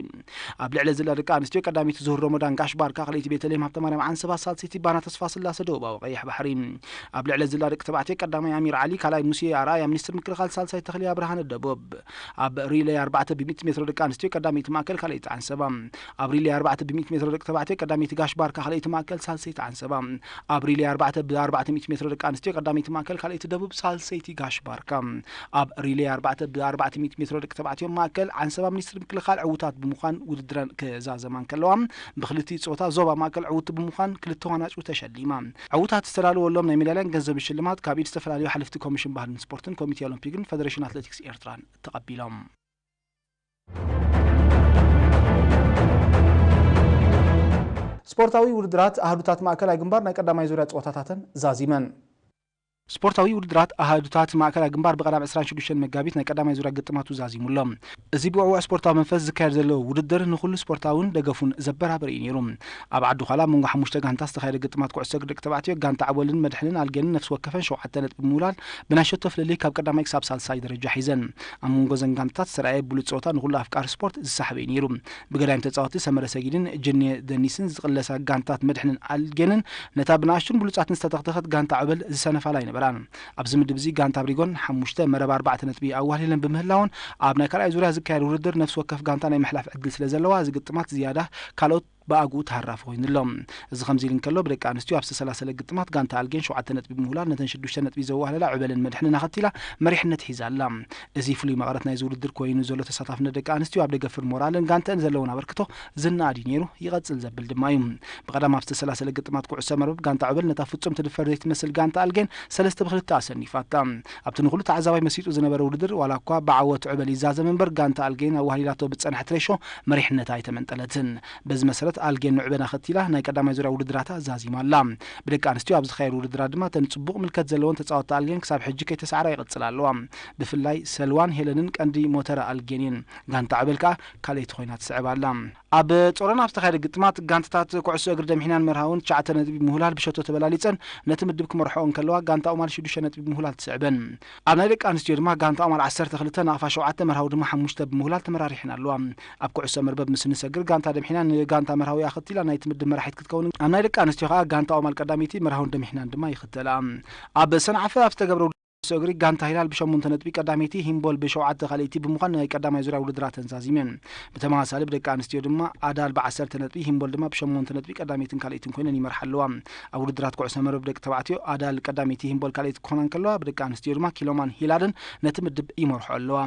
ኣብ ልዕሊ ዝላ ደቂ ኣንስትዮ ቀዳመይቲ ዝሁር ሮመዳን ጋሽ ባርካ፣ ካልኣይቲ ቤተልሔም ሃብተ ማርያም ዓንሰባ፣ ሳልሰይቲ ባና ተስፋ ስላሰ ደቡባዊ ቀይሕ ባሕሪ። ኣብ ልዕሊ ዝላ ደቂ ተባዕትዮ ቀዳማይ ኣሚር ዓሊ፣ ካልኣይ ሙሴ ኣርኣያ ሚኒስትር ምክልኻል፣ ሳልሳይ ተኽልያ ብርሃነ ደቡብ። ኣብ ሪለይ ኣርባዕተ ብሚእቲ ሜትሮ ደቂ ኣንስትዮ ቀዳመይቲ ማእከል፣ ካልኣይቲ ዓንሰባ። ኣብ ሪለይ ኣርባዕተ ብሚእቲ ሜትሮ ደቂ ተባዕትዮ ቀዳመይቲ ጋሽ ባርካ፣ ካልኣይቲ ማእከል፣ ሳልሰይቲ ዓንሰባ። ኣብ ሪለይ ኣርባዕተ ብኣርባዕተ ሚእቲ ሜትሮ ደቂ ኣንስትዮ ቀዳመይቲ ማእከል፣ ካልኣይቲ ደቡብ፣ ሳልሰይቲ ጋሽ ባርካ። ኣብ ሪለይ ኣርባዕተ ብኣርባዕተ ሚእቲ ሜትሮ ደቂ ተባዕትዮ ማእከል ዓንሰባ ሚኒስትሪ ምክልኻል ዕዉታት ብምዃን ውድድረን ክዛዘማ እንከለዋ፣ ብክልቲኡ ጾታ ዞባ ማእከል ዕውቲ ብምዃን ክልተ ዋናጩ ተሸሊማ። ዕዉታት ዝተዳለወሎም ናይ ሜዳልያን ገንዘብን ሽልማት ካብ ኢድ ዝተፈላለዩ ሓለፍቲ ኮሚሽን ባህልን ስፖርትን፣ ኮሚቴ ኦሎምፒክን ፌደሬሽን ኣትሌቲክስ ኤርትራን ተቐቢሎም። ስፖርታዊ ውድድራት ኣሃዱታት ማእከላይ ግንባር ናይ ቀዳማይ ዙርያ ጸወታታተን ዛዚመን። ስፖርታዊ ውድድራት ኣሃዱታት ማእከላይ ግንባር ብቐዳም ዕስራን ሽዱሽተን መጋቢት ናይ ቀዳማይ ዙርያ ግጥማቱ ዛዚሙ ኣሎ። እዚ ብውዕዉዕ ስፖርታዊ መንፈስ ዝካየድ ዘሎ ውድድር ንኹሉ ስፖርታውን ደገፉን ዘበራብር እዩ ነይሩ። ኣብ ዓዲ ዃላ መንጎ ሓሙሽተ ጋንታ ዝተኻየደ ግጥማት ኩዕሶ እግሪ ደቂ ተባዕትዮ፣ ጋንታ ዓወልን መድሕንን ኣልጌንን ነፍሲ ወከፈን ሸውዓተ ነጥቢ ብምውላድ ብናይ ሸቶ ፍልልይ ካብ ቀዳማይ ክሳብ ሳልሳይ ደረጃ ሒዘን። ኣብ መንጎ ዘን ጋንታታት ዝተራእየ ብሉጽ ጸወታ ንኹሉ ኣፍቃሪ ስፖርት ዝሳሕበ እዩ ነይሩ። ብገዳይም ተጻወትቲ ሰመረ ሰጊድን ጅኔ ደኒስን ዝቕለሳ ጋንታት መድሕንን ኣልጌንን ነታ ብንኣሽቱን ብሉጻትን ዝተተኽተኸት ጋንታ ዑበል ዝሰነፋላ ኣይነበራን። ኣብዚ ምድብ እዚ ጋንታ ብሪጎን ሓሙሽተ መረብ ኣርባዕተ ነጥቢ ኣዋህሊለን ብምህላወን ኣብ ናይ ካልኣይ ዙርያ ዝካየድ ውድድር ነፍሲ ወከፍ ጋንታ ናይ ምሕላፍ ዕድል ስለ ዘለዋ እዚ ግጥማት ዝያዳ ካልኦት ብኣግኡ ተሃራፊ ኮይኑ ኣሎ። እዚ ከምዚ ኢሉ እንከሎ፣ ብደቂ ኣንስትዮ ኣብ ዝተሰላሰለ ግጥማት ጋንታ ኣልጌን ሸውዓተ ነጥቢ ብምውላድ ነተን ሽዱሽተ ነጥቢ ዘዋህለላ ዕበልን መድሕንን ኣኸቲላ መሪሕነት ሒዛ ኣላ። እዚ ፍሉይ መቐረት ናይዚ ውድድር ኮይኑ ዘሎ ተሳታፍነት ደቂ ኣንስትዮ ኣብ ደገፍን ሞራልን ጋንተን ዘለወን ኣበርክቶ ዝነኣድ እዩ ነይሩ፣ ይቐጽል ዘብል ድማ እዩ። ብቐዳም ኣብ ዝተሰላሰለ ግጥማት ኩዕሶ መርበብ ጋንታ ዕበል ነታ ፍጹም ትድፈር ዘይትመስል ጋንታ ኣልጌን ሰለስተ ብ ክልተ ኣሰኒፋታ። ኣብቲ ንኹሉ ተዓዛባይ መሲጡ ዝነበረ ውድድር ዋላ እኳ ብዓወት ዕበል ይዛዘም እምበር ጋንታ ኣልጌን ኣዋህሊላቶ ብዝጸንሐት ሬሾ መሪሕነታ ኣይተመንጠለትን። በዚ መሰረት ኣልጌን ንዕበን ኣኸቲላ ናይ ቀዳማይ ዙርያ ውድድራታ ዛዚማ ኣላ። ብደቂ ኣንስትዮ ኣብ ዝካየድ ውድድራት ድማ እተን ጽቡቕ ምልከት ዘለወን ተጻወትቲ ኣልጌን ክሳብ ሕጂ ከይተሳዕራ ይቕጽላ ኣለዋ። ብፍላይ ሰልዋን ሄለንን ቀንዲ ሞተር ኣልጌን እየን። ጋንታ ዕበል ከኣ ካልኣይቲ ኮይና ትስዕብ ኣላ። ኣብ ጾሮና ኣብ ዝተኻየደ ግጥማት ጋንታታት ኩዕሶ እግሪ ደምሒናን መርሃውን ትሽዓተ ነጥቢ ብምህላል ብሸቶ ተበላሊጸን ነቲ ምድብ ክመርሖ እንከለዋ ጋንታ ኦማል ሽዱሽተ ነጥቢ ብምህላል ትስዕበን። ኣብ ናይ ደቂ ኣንስትዮ ድማ ጋንታ ኦማል ዓሰርተ ክልተ ናቕፋ ሸውዓተ መርሃዊ ድማ ሓሙሽተ ብምህላል ተመራሪሐን ኣለዋ። ኣብ ኩዕሶ መርበብ ምስ ንሰግር ጋንታ ደምሒና ንጋንታ መርሃዊ ኣኸቲላ ናይቲ ምድብ መራሒት ክትከውን፣ ኣብ ናይ ደቂ ኣንስትዮ ከኣ ጋንታ ኦማል ቀዳመይቲ መርሃውን ደምሒናን ድማ ይኽተላ። ኣብ ሰንዓፈ ኣብ ዝተገብረ ኩዕሶ እግሪ ጋንታ ሂላል ብሸሞንተ ነጥቢ ቀዳመይቲ፣ ሂምቦል ብሸውዓተ ካልኣይቲ ብምዃን ናይ ቀዳማይ ዙርያ ውድድራተን ዛዚመን። ብተመሳሳሊ ብደቂ ኣንስትዮ ድማ ኣዳል ብዓሰርተ ነጥቢ፣ ሂምቦል ድማ ብሸሞንተ ነጥቢ ቀዳመይትን ካልኣይትን ኮይነን ይመርሓ ኣለዋ። ኣብ ውድድራት ኩዕሶ መርበብ ደቂ ተባዕትዮ ኣዳል ቀዳመይቲ፣ ሂምቦል ካልኣይቲ ክኾና እንከለዋ፣ ብደቂ ኣንስትዮ ድማ ኪሎማን ሂላልን ነቲ ምድብ ይመርሖ ኣለዋ።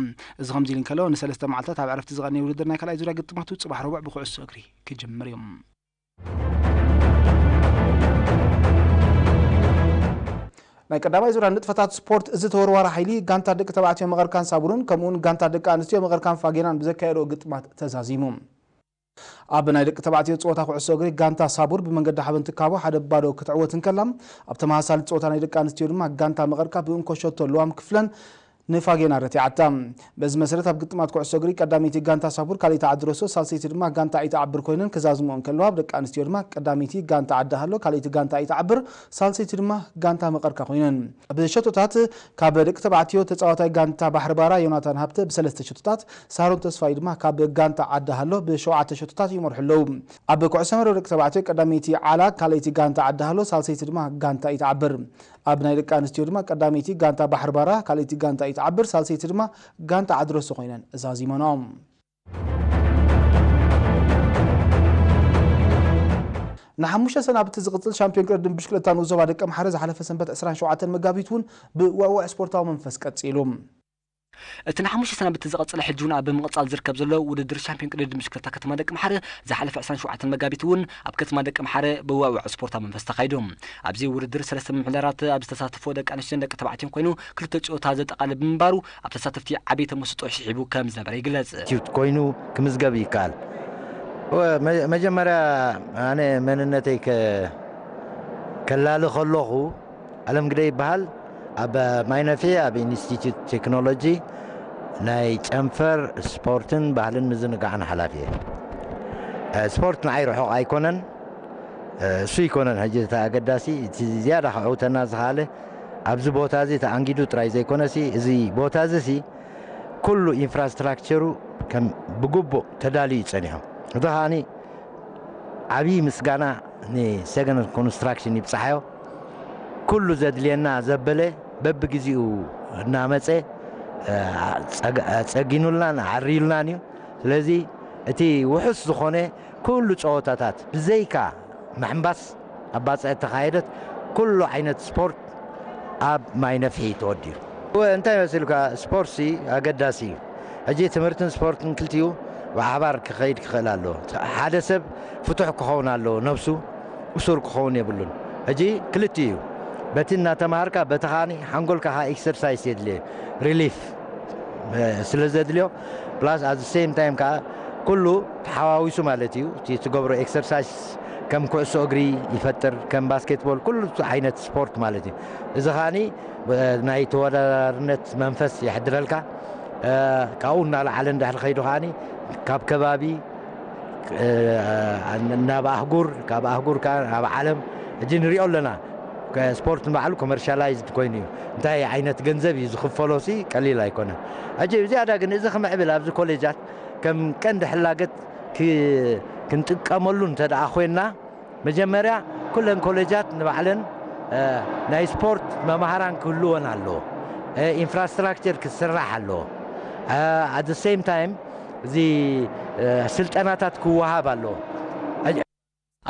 እዚ ከምዚ ኢሉ እንከሎ፣ ንሰለስተ መዓልታት ኣብ ዕረፍቲ ዝቐነየ ውድድር ናይ ካልኣይ ዙርያ ግጥማቱ ጽባሕ ረቡዕ ብኩዕሶ እግሪ ክጅምር እዩ። ናይ ቀዳማይ ዙርያ ንጥፈታት ስፖርት እዚ ተወርዋሪ ሓይሊ ጋንታ ደቂ ተባዕትዮ መቐር ካንሳቡርን ከምኡውን ጋንታ ደቂ ኣንስትዮ መቐር ካንፋጌናን ብዘካየድኦ ግጥማት ተዛዚሙ። ኣብ ናይ ደቂ ተባዕትዮ ጸወታ ኩዕሶ እግሪ ጋንታ ሳቡር ብመንገዲ ሓበን ትካቦ ሓደ ባዶ ክትዕወት እንከላ፣ ኣብ ተመሳሳሊ ጸወታ ናይ ደቂ ኣንስትዮ ድማ ጋንታ መቐርካ ብእንኮ ሸቶ ልዋም ክፍለን ንፋጌና ረቲዓታ። በዚ መሰረት ኣብ ግጥማት ኩዕሶ እግሪ ቀዳመይቲ ጋንታ ሳቡር፣ ካልኣይቲ ዓዲ ሮሶ፣ ሳልሰይቲ ድማ ጋንታ ኣይተዓብር ኮይነን ክዛዝምኦ እንከለዋ፣ ኣብ ደቂ ኣንስትዮ ድማ ቀዳመይቲ ጋንታ ዓዲ ሃሎ፣ ካልኣይቲ ጋንታ ኣይተዓብር፣ ሳልሰይቲ ድማ ጋንታ መቐርካ ኮይነን። ብሸቶታት ካብ ደቂ ተባዕትዮ ተጻዋታይ ጋንታ ባሕሪ ባራ ዮናታን ሃብተ ብሰለስተ ሸቶታት፣ ሳሮን ተስፋይ ድማ ካብ ጋንታ ዓዲ ሃሎ ብሸውዓተ ሸቶታት ይመርሑ ኣለዉ። ኣብ ኩዕሶ መረብ ደቂ ተባዕትዮ ቀዳመይቲ ዓላ፣ ካልኣይቲ ጋንታ ዓዲ ሃሎ፣ ሳልሰይቲ ድማ ጋንታ ኣይተዓብር። ኣብ ናይ ደቂ ኣንስትዮ ድማ ቀዳመይቲ ጋንታ ባሕሪ ባራ፣ ካልኣይቲ ጋንታ ኣይትዓብር፣ ሳልሰይቲ ድማ ጋንታ ዓዲ ሮሶ ኮይነን ዛዚመንኦም። ንሓሙሽተ ሰናብቲ ዝቕጽል ሻምፒዮን ቅድድም ብሽክለታ ንኡስ ዞባ ደቂ ኣምሓረ ዝሓለፈ ሰንበት ዕስራን ሸውዓተን መጋቢት እውን ብውዕውዕ ስፖርታዊ መንፈስ ቀጺሉ። እቲ ንሓሙሽተ ሰናብቲ ዝቐጸለ ሕጂ እውን ኣብ ምቕጻል ዝርከብ ዘሎ ውድድር ሻምፒዮን ቅድድም ብሽክለታ ከተማ ደቂ ኣምሓረ ዝሓለፈ ዕስራን ሸውዓተን መጋቢት እውን ኣብ ከተማ ደቂ ኣምሓረ ብውዕውዕ ስፖርታዊ መንፈስ ተኻይዱ። ኣብዚ ውድድር ሰለስተ ምምሕዳራት ኣብ ዝተሳተፎ ደቂ ኣንስትዮን ደቂ ተባዕትዮን ኮይኑ ክልተ ጸወታ ዘጠቓልል ብምንባሩ ኣብ ተሳተፍቲ ዓቢ ተመስጦ ስሒቡ ከም ዝነበረ ይግለጽ። ኢንስቲትዩት ኮይኑ ክምዝገብ ይከኣል። ወ-፣ መ-፣ መጀመርያ ኣነ መንነተይ ከ-፣ ከላሊ ከለኹ ኣለም ግደ ይበሃል። ኣብ ማይነፍሒ ኣብ ኢንስቲትዩት ቴክኖሎጂ ናይ ጨንፈር ስፖርትን ባህልን ምዝንጋዕን ሓላፊ እየ። እ፣ ስፖርት ንዓይ ርሑቕ ኣይኮነን። እ፣ እሱ ይኮነን ሕጂ እቲ ኣገዳሲ፣ እቲ ዝያዳ ከዕውተና ዝኸኣለ ኣብዚ ቦታ እዚ ተኣንጊዱ ጥራይ ዘይኮነሲ፣ እዚ ቦታ እዚ ሲ ኩሉ ኢንፍራስትራክቸሩ ከም ብግቡእ ተዳልዩ እዩ ጸኒሑ። እዚ ከኣኒ ዓብዪ ምስጋና ንሰገን ኮንስትራክሽን ይብጻሓዮ። ኩሉ ዘድልየና ዘበለ በብግዜኡ እናመጸ፣ እ፣ ጸግ-፣ ጸጊኑልናን ዓርዩልናን እዩ። ስለዚ እቲ ውሑስ ዝኾነ ኩሉ ጸወታታት ብዘይካ ምሕንባስ ኣብ ባጽዕ እተኻየደት ኩሉ ዓይነት ስፖርት ኣብ ማይ ነፍሒ ተወዲኡ። እወ፣ እንታይ መሲልካ፣ ስፖርትሲ ኣገዳሲ እዩ። ሕጂ ትምህርትን ስፖርትን ክልቲኡ ብሓባር ክኸይድ ክኽእል ኣለዎ። ሓደ ሰብ ፍቱሕ ክኸውን ኣለዎ፣ ነብሱ እሱር ክኸውን የብሉን። ሕጂ ክልቲኡ እዩ። በቲ እናተማሃርካ፣ በቲ ኸኣኒ ሓንጎልካ ኸኣ ኤክሰርሳይስ የድልየ፣ ሪሊፍ፣ እ፣ ስለ ዘድልዮ፣ ፕላስ ኣት ዘ ሴም ታይም ከኣ ኩሉ ተሓዋዊሱ ማለት እዩ። እቲ ትገብሮ ኤክሰርሳይስ ከም ኩዕሶ እግሪ ይፈጥር፣ ከም ባስኬትቦል፣ ኩሉ ዓይነት ስፖርት ማለት እዩ። እዚ ኸኣኒ፣ እ፣ ናይ ተወዳዳርነት መንፈስ የሕድረልካ። እ፣ ካብኡ እናለዓለ እንድሕር ኸይዱ ኸኣኒ፣ ካብ ከባቢ፣ እ፣ ናብ ኣህጉር፣ ካብ ኣህጉር ከኣ ናብ ዓለም፣ ሕጂ ንሪኦ ኣለና። ከ-፣ ስፖርት ንባዕሉ ኮመርሻላይዝድ ኮይኑ እዩ። እንታይ ዓይነት ገንዘብ እዩ ዝኽፈሎ ሲ ቀሊል ኣይኮነን። ሕጂ ብዝያዳ ግን እዚ ክምዕብል ኣብዚ ኮሌጃት ከም ቀንዲ ሕላገት ክ-፣ ክንጥቀመሉ እንተ ደኣ ኮይንና፣ መጀመርያ ኩለን ኮሌጃት ንባዕለን፣ እ፣ ናይ ስፖርት መማህራን ክህልወን ኣለዎ። እ፣ ኢንፍራስትራክቸር ክስራሕ ኣለዎ። እ፣ ኣት ዘ ሴም ታይም እዚ፣ እ፣ ስልጠናታት ክወሃብ ኣለዎ።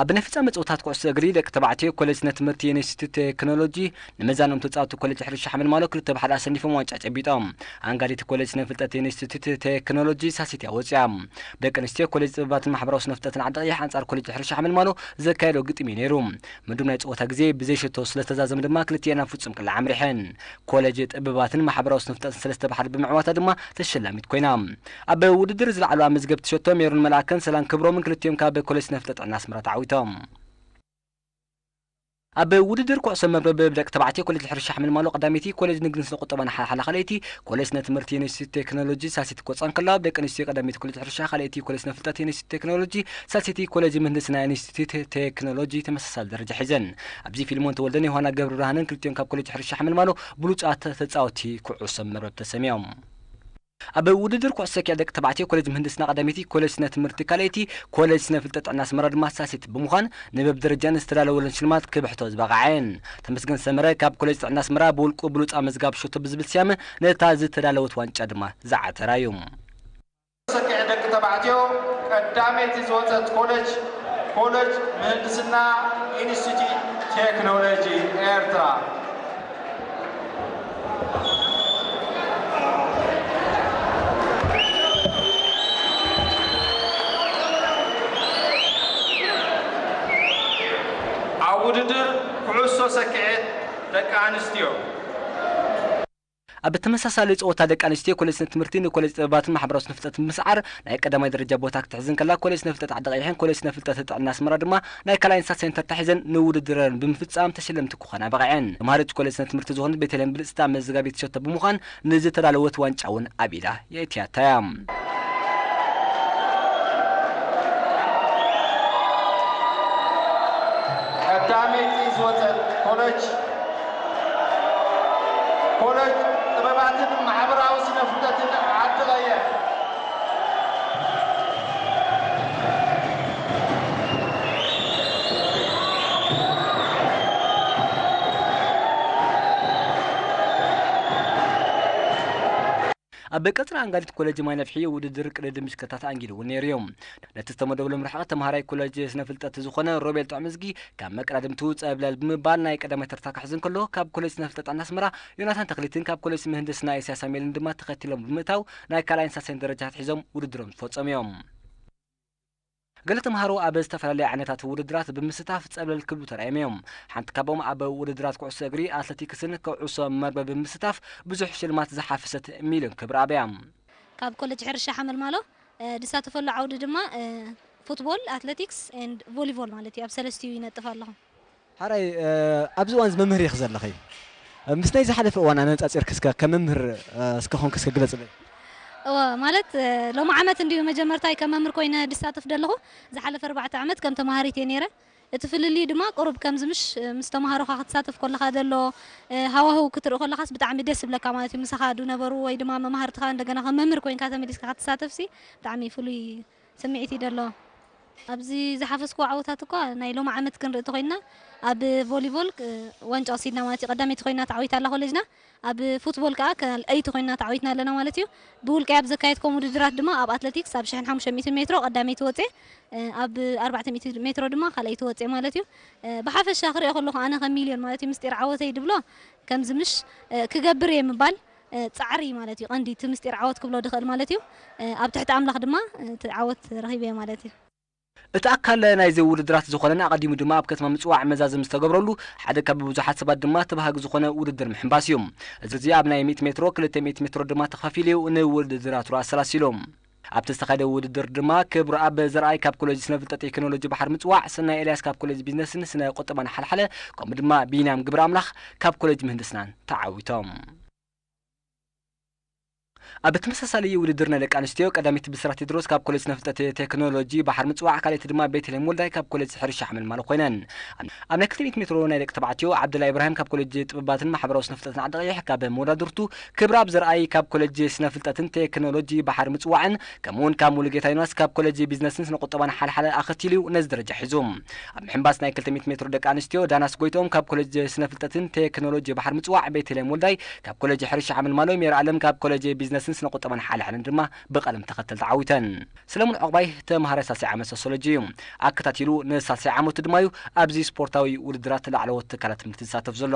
ኣብ ናይ ፍጻመ ጸወታት ኩዕሶ እግሪ ደቂ ተባዕትዮ ኮሌጅ ስነ ትምህርቲ ኢንስቲትዩት ቴክኖሎጂ ንመዛኖም ተጻወትቲ ኮሌጅ ሕርሻ ሓመልማሎ ክልተ ብሓደ ኣሰኒፎም ዋንጫ ጨቢጦም። ኣንጋዲት ኮሌጅ ስነ ፍልጠት ኢንስቲትዩት ቴክኖሎጂ ሳሲት እያ ወጺኣ። ደቂ ኣንስትዮ ኮሌጅ ጥበባትን ማሕበራዊ ስነ ፍልጠትን ዓዲ ቀይሕ ኣንጻር ኮሌጅ ሕርሻ ሓመልማሎ ዘካየዶ ግጥም እዩ ነይሩ። ምዱብ ናይ ጸወታ ግዜ ብዘይ ሸቶ ስለ ዝተዛዘመ ድማ ክልቲኤን ኣብ ፍጹም ቅላዕ ኣምሪሐን። ኮሌጅ ጥበባትን ማሕበራዊ ስነ ፍልጠትን ሰለስተ ብሓደ ብምዕዋታ ድማ ተሸላሚት ኮይና። ኣብ ውድድር ዝለዓሉ ኣመዝገብቲ ሸቶ ሜሮን መልኣከን ሰላም ክብሮምን ክልቲኦም ካብ ኮሌጅ ስነ ፍልጠት ጥዕና ኣስመራ ተዓዊቶም። ኣብ ውድድር ኩዕሶ መርበብ ደቂ ተባዕትዮ ኮሌጅ ሕርሻ ሓመልማሎ ቀዳመይቲ፣ ኮሌጅ ንግድን ስነ ቁጠባን ሓሓላ ካልኣይቲ፣ ኮሌጅ ስነ ትምህርቲ ኢንስቲትዩት ቴክኖሎጂ ሳሲት ክወጻ እንከለዋ፣ ኣብ ደቂ ኣንስትዮ ቀዳመይቲ ኮሌጅ ሕርሻ ካልኣይቲ፣ ኮሌጅ ስነ ፍልጠት ኢንስቲትዩት ቴክኖሎጂ ሳሲቲ፣ ኮሌጅ ምህንድስና ኢንስቲትዩት ቴክኖሎጂ ተመሳሳሊ ደረጃ ሒዘን። ኣብዚ ፊልሞን ተወልደን ዮሃና ገብረብርሃንን ክልቲኦም ካብ ኮሌጅ ሕርሻ ሓመልማሎ ብሉጻት ተጻወቲ ኩዕሶ መርበብ ተሰሚዮም። ኣብ ውድድር ኩዕሶ ሰኪዐ ደቂ ተባዕትዮ ኮሌጅ ምህንድስና ቀዳመይቲ፣ ኮሌጅ ስነ ትምህርቲ ካልኣይቲ፣ ኮሌጅ ስነ ፍልጠት ጥዕና ኣስመራ ድማ ሳሲት ብምዃን ንበብ ደረጃን ዝተዳለወለን ሽልማት ክብሕቶ ዝበቕዐ እየን። ተመስገን ሰመረ ካብ ኮሌጅ ጥዕና ኣስመራ ብውልቁ ብሉጽ ኣመዝጋቢ ሸቶ ብዝብል ስያመ ነታ ዝተዳለወት ዋንጫ ድማ ዝዓተራ እዩ። ሰኪዐ ደቂ ተባዕትዮ ቀዳመይቲ ዝወጸት ኮሌጅ፣ ኮሌጅ ምህንድስና ኢንስቲትዩት ቴክኖሎጂ ኤርትራ። ኣብ ውድድር ኩዕሶ ሰኪዔት ደቂ ኣንስትዮ። ኣብ ተመሳሳሊ ጸወታ ደቂ ኣንስትዮ ኮሌጅ ስነ ትምህርቲ ንኮሌጅ ጥበባትን ማሕበራዊ ስነ ፍልጠትን ብምስዓር ናይ ቀዳማይ ደረጃ ቦታ ክትሕዝ እንከላ፣ ኮሌጅ ስነ ፍልጠት ዓዲ ቀይሕን ኮሌጅ ስነ ፍልጠት ጥዕና ኣስመራ ድማ ናይ ካልኣይን ሳልሳይን ተርታ ሒዘን ንውድድረን ብምፍጻም ተሸለምቲ ክኾና በቒዐን። ተምሃሪት ኮሌጅ ስነ ትምህርቲ ዝኾነት ቤተልሔም ብልጽቲ ኣመዘጋቢት ሸቶ ብምዃን ንዝተዳለወት ዋንጫ እውን ኣብ ኢዳ የእትያታ እያ። ቀዳመይቲ ዝወጸት ኮሌጅ፣ ኮሌጅ ጥበባትን ማሕበራዊ ስነ ፍልጠትን ዓዲ ቀይሕ። ኣብ ቀጽሪ ኣንጋዲት ኮሌጅ ማይ ነፍሒ ውድድር ቅድድም ብሽክለታ ተኣንጊዱ እውን ነይሩ እዩ። ነቲ ዝተመደበሎም ርሕቀት ተምሃራይ ኮሌጅ ስነ ፍልጠት ዝኾነ ሮቤል ጥዑምዝጊ ካብ መቀዳድምቱ ጸብለል ብምባል ናይ ቀዳማይ ተርታ ክሕዝ እንከሎ፣ ካብ ኮሌጅ ስነ ፍልጠት ጥዕና ኣስመራ ዮናታን ተኽሊትን ካብ ኮሌጅ ምህንድስና ኢሳያስ ኣሜልን ድማ ተኸቲሎም ብምእታው ናይ ካልኣይን ሳልሳይን ደረጃታት ሒዞም ውድድሮም ዝፈጸሙ እዮም። ገለ ተምሃሮ ኣብ ዝተፈላለዩ ዓይነታት ውድድራት ብምስታፍ ጸብለል ክብሉ ተራእዮም እዮም። ሓንቲ ካብኦም ኣብ ውድድራት ኩዕሶ እግሪ፣ ኣትለቲክስን ኩዕሶ መርበብ ብምስታፍ ብዙሕ ሽልማት ዝሓፈሰት ሚልዮን ክብረኣብ እያ። ካብ ኮሌጅ ሕርሻ ሓመልማሎ፣ እ፣ ዝሳተፈሉ ዓውዲ ድማ፣ እ፣ ፉትቦል፣ ኣትለቲክስ ኤንድ ቮሊቦል ማለት እዩ። ኣብ ሰለስቲኡ ይነጥፍ ኣለኹ። ሓራይ፣ እ፣ ኣብዚ እዋን እዚ መምህር ኢኺ ዘለኺ። እ፣ ምስ ናይ ዝሓለፈ እዋን ኣነጻጺርኪ እስከ ከም መምህር፣ እ፣ እስከ ኾንኪ እስከ ግለጽለይ። እወ፣ ማለት፣ እ፣ ሎሚ ዓመት እንድዩ መጀመርታይ ከም መምህር ኮይነ ዝሳተፍ ዘለኹ። ዝሓለፈ ኣርባዕተ ዓመት ከም ተማሃሪት እየ ነይረ። እቲ ፍልልዩ ድማ ቁሩብ ከምዚ ምሽ፣ እ፣ ምስ ተማሃሮኻ ክትሳተፍ ከለኻ ዘሎ፣ እ፣ ሃዋህው ክትርኢ ከለኻስ ብጣዕሚ ደስ ይብለካ ማለት እዩ። ምሳኻ ዝነበሩ ወይ ድማ መማህርትኻ እንደገና ከም መምህር ኮይንካ ተመሊስካ ክትሳተፍሲ ብጣዕሚ ፍሉይ ስምዒት እዩ ዘሎ። ኣብዚ ዝሓፈስኩዎ ዓወታት እኳ ናይ ሎሚ ዓመት ክንርኢ እንተኾይንና፣ ኣብ ቮሊቦል፣ እ፣ ዋንጫ ወሲድና ማለት እዩ። ቀዳመይቲ ኮይና ተዓዊታ ኣላ ኮሌጅና። ኣብ ፉትቦል ከኣ ካልኣይቲ ኮይና ተዓዊትና ኣለና ማለት እዩ። ብውልቀይ ኣብ ዘካየድኮም ውድድራት ድማ ኣብ ኣትለቲክስ ኣብ ሽሕን ሓሙሽተ ሚእትን ሜትሮ ቀዳመይቲ ወፅየ፣ እ፣ ኣብ ኣርባዕተ ሚእቲ ሜትሮ ድማ ካልኣይቲ ወፅየ ማለት እዩ። እ፣ ብሓፈሻ ክሪኦ ከለኹ ኣነ ከም ሚልዮን ማለት እዩ ምስጢር ዓወተይ ድብሎ ከምዚ ምሽ፣ እ፣ ክገብር እየ ምባል፣ እ፣ ጻዕሪ ማለት እዩ። ቀንዲ እቲ ምስጢር ዓወት ክብሎ ድኽእል ማለት እዩ። እ፣ ኣብ ትሕቲ ኣምላኽ ድማ፣ እ፣ እቲ ዓወት ረኺበ እየ ማለት እዩ። እቲ ኣካል ናይዚ ውድድራት ዝኾነን ኣቐዲሙ ድማ ኣብ ከተማ ምጽዋዕ መዛዘም ዝተገብረሉ ሓደ ካብ ብዙሓት ሰባት ድማ ተባሃጊ ዝኾነ ውድድር ምሕንባስ እዩ። እዚ ኣብ ናይ ሚእቲ ሜትሮ፣ ክልተ ሚእቲ ሜትሮ ድማ ተኸፋፊሉ እዩ ንውድድራቱ ኣሰላሲሉ። ኣብቲ ዝተኻየደ ውድድር ድማ ክብሩ ኣብ ዘርኣይ ካብ ኮሌጅ ስነ ፍልጠት ቴክኖሎጂ ባሕሪ ምጽዋዕ፣ ሰናይ ኤልያስ ካብ ኮሌጅ ቢዝነስን ስነ ቁጠባን ሓልሓለ፣ ከምኡ ድማ ቢንያም ግብረ ኣምላኽ ካብ ኮሌጅ ምህንድስናን ተዓዊቶም። ኣብ ተመሳሳሊ ውድድር ናይ ደቂ ኣንስትዮ ቀዳመይቲ ብስራት ቴድሮስ ካብ ኮሌጅ ስነ ፍልጠት ቴክኖሎጂ ባሕሪ ምጽዋዕ፣ ካልኣይቲ ድማ ቤተልሔም ወልዳይ ካብ ኮሌጅ ሕርሻ ሓመልማሎ ኮይነን። ኣብ ናይ ክልተ ሚእቲ ሜትሮ ናይ ደቂ ተባዕትዮ ዓብደላ ኢብራሂም ካብ ኮሌጅ ጥበባትን ማሕበራዊ ስነ ፍልጠትን ዓዲ ቀይሕ ካብ መወዳድርቱ፣ ክብረኣብ ዘርኣይ ካብ ኮሌጅ ስነ ፍልጠትን ቴክኖሎጂ ባሕሪ ምጽዋዕን ከምኡውን ካብ ሙሉጌታ ዮናስ ካብ ኮሌጅ ቢዝነስን ስነ ቁጠባን ሓልሓለ ኣኸቲሉ እዩ ነዚ ደረጃ ሒዙ። ኣብ ምሕንባስ ናይ ክልተ ሚእቲ ሜትሮ ደቂ ኣንስትዮ ዳናስ ጎይትኦም ካብ ኮሌጅ ስነ ፍልጠትን ቴክኖሎጂ ባሕሪ ምጽዋዕ፣ ቤተልሔም ወልዳይ ካብ ኮሌጅ ሕርሻ ሓመልማሎ፣ ሜራ ኣለም ካብ ኮሌጅ ቢዝነስን ስነ ቁጠባን ሓልሓልን ድማ ብቐደም ተኸተል ተዓዊተን። ሰለሙን ዑቕባይ ተምሃራይ ሳልሳይ ዓመት ሶሲዮሎጂ እዩ። ኣከታቲሉ ንሳልሳይ ዓመቱ ድማ እዩ ኣብዚ ስፖርታዊ ውድድራት ላዕለዎት ትካላት ትምህርቲ ዝሳተፍ ዘሎ።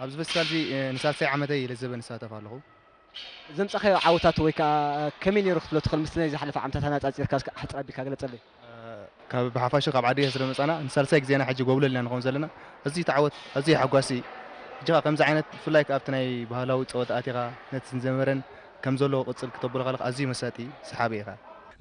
ኣብዚ ፌስቲቫል እዚ፣ እ፣ ንሳልሳይ ዓመተይ እዩ ለዘበ ንሳተፍ ኣለኹ። ዘምጻኻዮ ዓወታት ወይ ከኣ ከመይ ነይሩ ክትብሎ ትኽእል? ምስቲ ናይ ዝሓለፈ ዓመታት ኣነጻጺርካ እስከ ኣሕጽር ኣቢልካ ግለጸለይ። ካብ ብሓፋሹ ካብ ዓዲ ስለ መጻና ንሳልሳይ ግዜና ሕጂ ጎብለል ኢና ንኸውን ዘለና። ኣዝዩ ተዓወት፣ ኣዝዩ ሓጓሲ። ሕጂ ኸኣ ከምዚ ዓይነት ብፍላይ ከኣ ኣብቲ ናይ ባህላዊ ጸወታ ኣቲኻ ነቲ ዝነበረን ከም ዘሎ ቅጽል ክተብሎ ከለኻ ኣዝዩ መሳጢ እዩ፣ ሰሓቢ ኢኻ።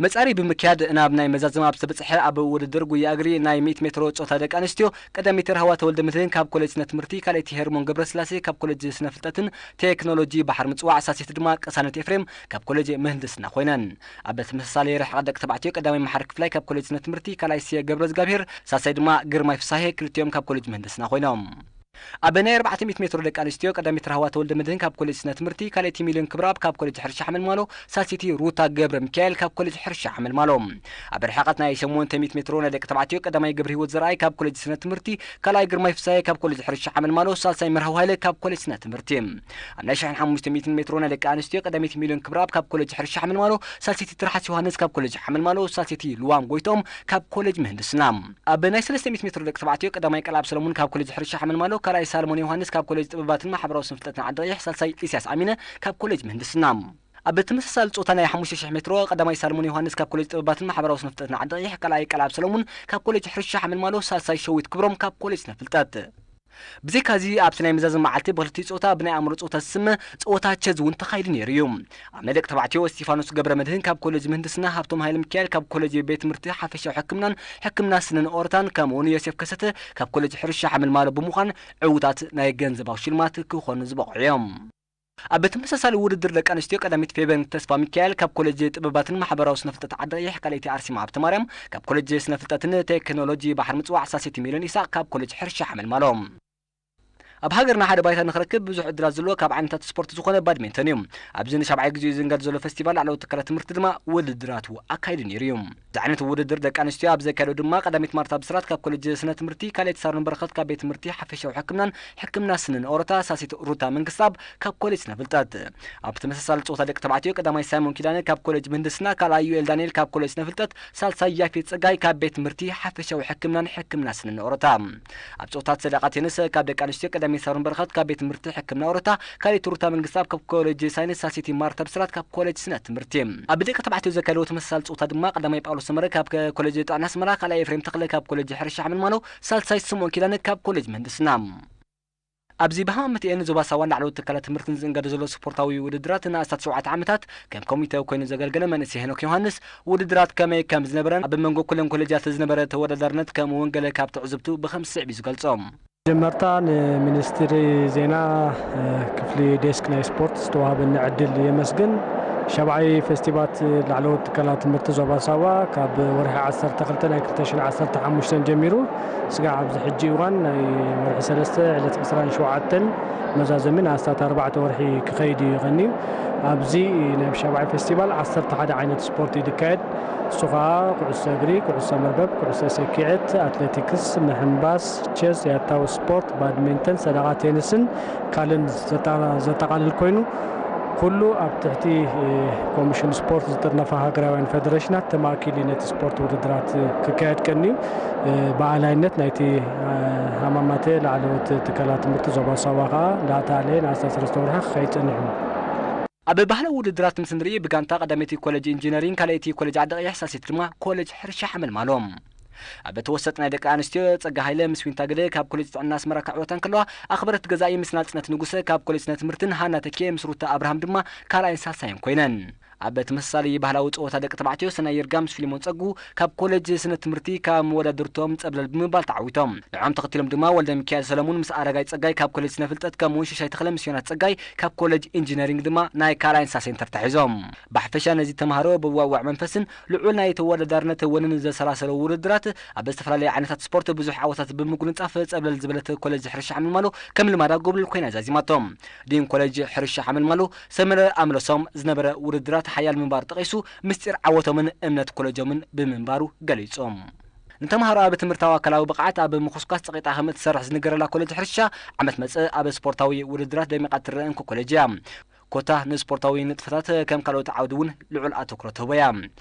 መጻሪ ብምክያድ ናብ ናይ መዛዘሚ ኣብ ዝተበጽሐ ኣብ ውድድር ጉያ እግሪ ናይ ሚእቲ ሜትሮ ጾታ ደቂ ኣንስትዮ ቀዳመይቲ ራህዋ ተወልደ መድህን ካብ ኮሌጅ ስነ ትምህርቲ፣ ካልኣይቲ ሄርሞን ገብረስላሴ ካብ ኮሌጅ ስነ ፍልጠትን ቴክኖሎጂ ባሕሪ ምጽዋዕ፣ ሳልሰይቲ ድማ ቅሳነት ኤፍሬም ካብ ኮሌጅ ምህንድስና ኮይነን። ኣብ ተመሳሳሊ ርሕቐት ደቂ ተባዕትዮ ቀዳማይ መሓሪ ክፍላይ ካብ ኮሌጅ ስነ ትምህርቲ፣ ካልኣይ ስየ ገብረ እግዚኣብሄር፣ ሳልሳይ ድማ ግርማይ ፍሳሄ ክልቲኦም ካብ ኮሌጅ ምህንድስና ኮይኖም። ኣብ ናይ ኣርባዕተ ሚእቲ ሜትሮ ደቂ ኣንስትዮ ቀዳመይቲ ራህዋ ተወልደ መድህን ካብ ኮሌጅ ስነ ትምህርቲ፣ ካልኣይቲ ሚልዮን ክብረኣብ ካብ ኮሌጅ ሕርሻ ሓመልማሎ፣ ሳልሰይቲ ሩታ ገብረ ሚካኤል ካብ ኮሌጅ ሕርሻ ሓመልማሎ። ኣብ ርሕቐት ናይ ሸሞንተ ሚእቲ ሜትሮ ናይ ደቂ ተባዕትዮ ቀዳማይ ገብረ ህይወት ዘርኣይ ካብ ኮሌጅ ስነ ትምህርቲ፣ ካልኣይ ግርማይ ፍሳሄ ካብ ኮሌጅ ሕርሻ ሓመልማሎ፣ ሳልሳይ መርሃዊ ሃይለ ካብ ኮሌጅ ስነ ትምህርቲ። ኣብ ናይ ሽሕን ሓሙሽተ ሚእትን ሜትሮ ናይ ደቂ ኣንስትዮ ቀዳመይቲ ሚልዮን ክብረኣብ ካብ ኮሌጅ ሕርሻ ሓመልማሎ፣ ሳልሰይቲ ትርሓስ ዮሃንስ ካብ ኮሌጅ ሓመልማሎ፣ ሳልሰይቲ ልዋም ጎይቶም ካብ ኮሌጅ ምህንድስና። ኣብ ናይ ሰለስተ ሚእቲ ሜትሮ ደቂ ተባዕትዮ ቀዳማይ ቀልኣብ ሰለሙን ካብ ኮሌጅ ሕርሻ ሓመልማሎ፣ ካልኣይ ሳልሞን ዮሃንስ ካብ ኮሌጅ ጥበባትን ማሕበራዊ ስነ ፍልጠትን ዓዲ ቀይሕ፣ ሳልሳይ ኢሳያስ ኣሚነ ካብ ኮሌጅ ምህንድስና። ኣብ ተመሳሳሊ ጾታ ናይ ሓሙሽተ ሽሕ ሜትሮ ቀዳማይ ሳልሞን ዮሃንስ ካብ ኮሌጅ ጥበባትን ማሕበራዊ ስነ ፍልጠትን ዓዲ ቀይሕ፣ ካልኣይ ቀልኣብ ሰለሙን ካብ ኮሌጅ ሕርሻ ሓመልማሎ፣ ሳልሳይ ሸዊት ክብሮም ካብ ኮሌጅ ስነ ፍልጠት። ብዘይካዚ ኣብቲ ናይ መዛዘሚ መዓልቲ ብክልቲኡ ጾታ ብናይ ኣእምሮ ጾታ ዝስመ ጸወታ ቸዝ እውን ተኻይዱ ነይሩ እዩ። ኣብ ናይ ደቂ ተባዕትዮ እስቲፋኖስ ገብረ መድህን ካብ ኮሌጅ ምህንድስና፣ ሃብቶም ሃይለ ሚካኤል ካብ ኮሌጅ ቤት ትምህርቲ ሓፈሻዊ ሕክምናን ሕክምና ስነን ኦሮታን ከምኡ እውን ዮሴፍ ከሰተ ካብ ኮሌጅ ሕርሻ ሓመልማሎ ብምዃን ዕዉታት ናይ ገንዘባዊ ሽልማት ክኾኑ ዝበቕዑ እዮም። ኣብ ተመሳሳሊ ውድድር ደቂ ኣንስትዮ ቀዳሚት ፌቨን ተስፋ ሚካኤል ካብ ኮሌጅ ጥበባትን ማሕበራዊ ስነ ፍልጠት ዓዲ ቀይሕ፣ ካልኣይቲ ኣርሴማ ሃብተማርያም ካብ ኮሌጅ ስነ ፍልጠትን ቴክኖሎጂ ባሕሪ ምጽዋዕ፣ ሳልሰይቲ ሚልዮን ኢሳቕ ካብ ኮሌጅ ሕርሻ ሓመልማሎ። ኣብ ሃገርና ሓደ ባይታ ንኽረክብ ብዙሕ ዕድላት ዘለዎ ካብ ዓይነታት ስፖርት ዝኾነ ባድሚንተን እዩ። ኣብዚ ንሻብዓይ ግዜኡ ዝንገድ ዘሎ ፈስቲቫል ላዕለዎት ትካላት ትምህርቲ ድማ ውድድራቱ ኣካይዱ ነይሩ እዩ። እዚ ዓይነት ውድድር ደቂ ኣንስትዮ ኣብ ዘካየዶ ድማ ቀዳሚት ማርታ ብስራት ካብ ኮሌጅ ስነ ትምህርቲ፣ ካልኣይቲ ሳሮን በረኸት ካብ ቤት ትምህርቲ ሓፈሻዊ ሕክምናን ሕክምና ስንን ኦሮታ፣ ሳልሰይቲ ሩታ መንግስታብ ካብ ኮሌጅ ስነ ፍልጠት። ኣብ ተመሳሳሊ ጾታ ደቂ ተባዕትዮ ቀዳማይ ሳይሞን ኪዳነ ካብ ኮሌጅ ምህንድስና፣ ካልኣይ ዩኤል ዳንኤል ካብ ኮሌጅ ስነ ፍልጠት፣ ሳልሳይ ያፌት ጸጋይ ካብ ቤት ትምህርቲ ሓፈሻዊ ሕክምናን ሕክምና ስንን ኦሮታ። ኣብ ጾታት ሰደቓ ቴንስ ካብ ደቂ ኣንስትዮ ቀዳማይ ሳሮን በረኸት ካብ ቤት ትምህርቲ ሕክምና ኦሮታ፣ ካልኣይቲ ሩታ መንግስታብ ካብ ኮሌጅ ሳይንስ፣ ሳልሰይቲ ማርታ ብስራት ካብ ኮሌጅ ስነ ትምህርቲ። ኣብ ደቂ ተባዕትዮ ዘካየድዎ ተመሳሳሊ ጾታ ድማ ቀዳማይ ጳውሎስ ሰመረ ካብ ኮሌጅ ጥዕና ኣስመራ፣ ካልኣይ ኤፍሬም ተኽለ ካብ ኮሌጅ ሕርሻ ሓመልማሎ፣ ሳልሳይ ስምኦን ኪዳነ ካብ ኮሌጅ ምህንድስና። ኣብዚ ብሃማመተኤን ዞባ ሳዋን ላዕለዎት ትካላት ትምህርትን ዝእንገደ ዘሎ ስፖርታዊ ውድድራት ንኣስታት ሸውዓተ ዓመታት ከም ኮሚተ ኮይኑ ዘገልገለ መንእሰይ ሄኖክ ዮሃንስ፣ ውድድራት ከመይ ከም ዝነበረን ኣብ መንጎ ኩለን ኮሌጃት ዝነበረ ተወዳዳርነት ከምኡ እውን ገለ ካብ ትዕዝብቱ ብኸምዚ ስዕብ እዩ ዝገልጾ። መጀመርታ ንሚኒስትሪ ዜና፣ እ፣ ክፍሊ ዴስክ ናይ ስፖርት ዝተዋህበኒ ዕድል የመስግን። ሻብዓይ ፌስቲቫል ላዕለዎት ትካላት ትምህርቲ ዞባ ሳዋ ካብ ወርሒ ዓሰርተ ክልተ ናይ ክልተ ሽሕን ዓሰርተ ሓሙሽተን ጀሚሩ ስጋዕ ኣብዚ ሕጂ እዋን ናይ ወርሒ ሰለስተ ዕለት ዕስራን ሸውዓተን መዛዘሚ ንኣስታት ኣርባዕተ ወርሒ ክኸይድ እዩ ቀንዩ። ኣብዚ ናይ ሻብዓይ ፌስቲቫል ዓሰርተ ሓደ ዓይነት ስፖርት እዩ ዝካየድ። እሱ ኸዓ ኩዕሶ እግሪ፣ ኩዕሶ መርበብ፣ ኩዕሶ ሰኪዔት፣ ኣትሌቲክስ፣ ምሕንባስ፣ ቸስ፣ ያታዊ ስፖርት፣ ባድሚንተን፣ ሰደቓ ቴንስን ካልእን ዘጠ-፣ ዘጠቓልል ኮይኑ፣ ኩሉ ኣብ ትሕቲ፣ እ፣ ኮሚሽን ስፖርት ዝጥርነፋ ሃገራውያን ፌደሬሽናት ተማእኪሉ እዩ ነቲ ስፖርት ውድድራት ክካየድ ቀንዩ። እ፣ ብኣላይነት ናይቲ፣ እ፣ ሃማማተ ላዕለዎት ትካላት ትምህርቲ ዞባ ሳዋ ኸዓ እንዳተኣለየ ንኣስታት ሰለስተ ወርሒ ክኸይድ ጸኒሑ። ኣብ ባህላዊ ውድድራት ምስ ንርኢ፣ ብጋንታ ቀዳመይቲ ኮሌጅ ኢንጂነሪንግ፣ ካልኣይቲ ኮሌጅ ዓዲ ቀይሕ፣ ሳልሰይቲ ድማ ኮሌጅ ሕርሻ ሓመልማሎ። ኣብ ተወሰጥ ናይ ደቂ ኣንስትዮ ጸጋ ሃይለ ምስ ዊንታ ግደ ካብ ኮሌጅ ጥዕና ኣስመራ ክዕወታ እንከለዋ፣ ኣኽበረት ገዛኢ ምስ ናጽነት ንጉሰ ካብ ኮሌጅ ስነ ትምህርትን ሃና ተኪኤ ምስ ሩታ ኣብርሃም ድማ ካልኣይን ሳልሳይን ኮይነን። ኣብ ተመሳሳሊ ባህላዊ ጸወታ ደቂ ተባዕትዮ፣ ሰናይ ይርጋ ምስ ፊልሞን ጸጉ ካብ ኮሌጅ ስነ ትምህርቲ ካብ መወዳድርቶም ጸብለል ብምባል ተዓዊቶም። ንዖም ተኸቲሎም ድማ ወልደ ሚካኤል ሰለሙን ምስ ኣረጋይ ጸጋይ ካብ ኮሌጅ ስነ ፍልጠት፣ ከምኡውን ሽሻይ ተኽለ ምስ ዮናስ ጸጋይ ካብ ኮሌጅ ኢንጂነሪንግ ድማ ናይ ካልኣይን ሳልሳይን ተርታ ሒዞም። ብሓፈሻ ነዚ ተምሃሮ ብዋዋዕ መንፈስን ልዑል ናይ ተወዳዳርነት ወንን ዘሰላሰሎ ውድድራት ኣብ ዝተፈላለዩ ዓይነታት ስፖርት ብዙሕ ዓወታት ብምጉንጻፍ ጸብለል ዝበለት ኮሌጅ ሕርሻ ሓመልማሎ ከም ልማዳ ጎብለል ኮይና ዛዚማቶ። ዲን ኮሌጅ ሕርሻ ሓመልማሎ ሰመረ ኣምለሶም ዝነበረ ውድድራት ሓያል ምንባሩ ጠቒሱ፣ ምስጢር ዓወቶምን እምነት ኮሌጆምን ብምንባሩ ገሊጾም። ንተምሃሮ ኣብ ትምህርታዊ ኣካላዊ ብቕዓት ኣብ ምኹስኳስ ጸቒጣ ከም እትሰርሕ ዝንገረላ ኮሌጅ ሕርሻ፣ ዓመት መጽእ ኣብ ስፖርታዊ ውድድራት ደሚቓ እትረአ እንኮ ኮሌጅ እያ። ኮታ ንስፖርታዊ ንጥፈታት ከም ካልኦት ዓውዲ እውን ልዑል ኣተኩሮ ትህቦ እያ።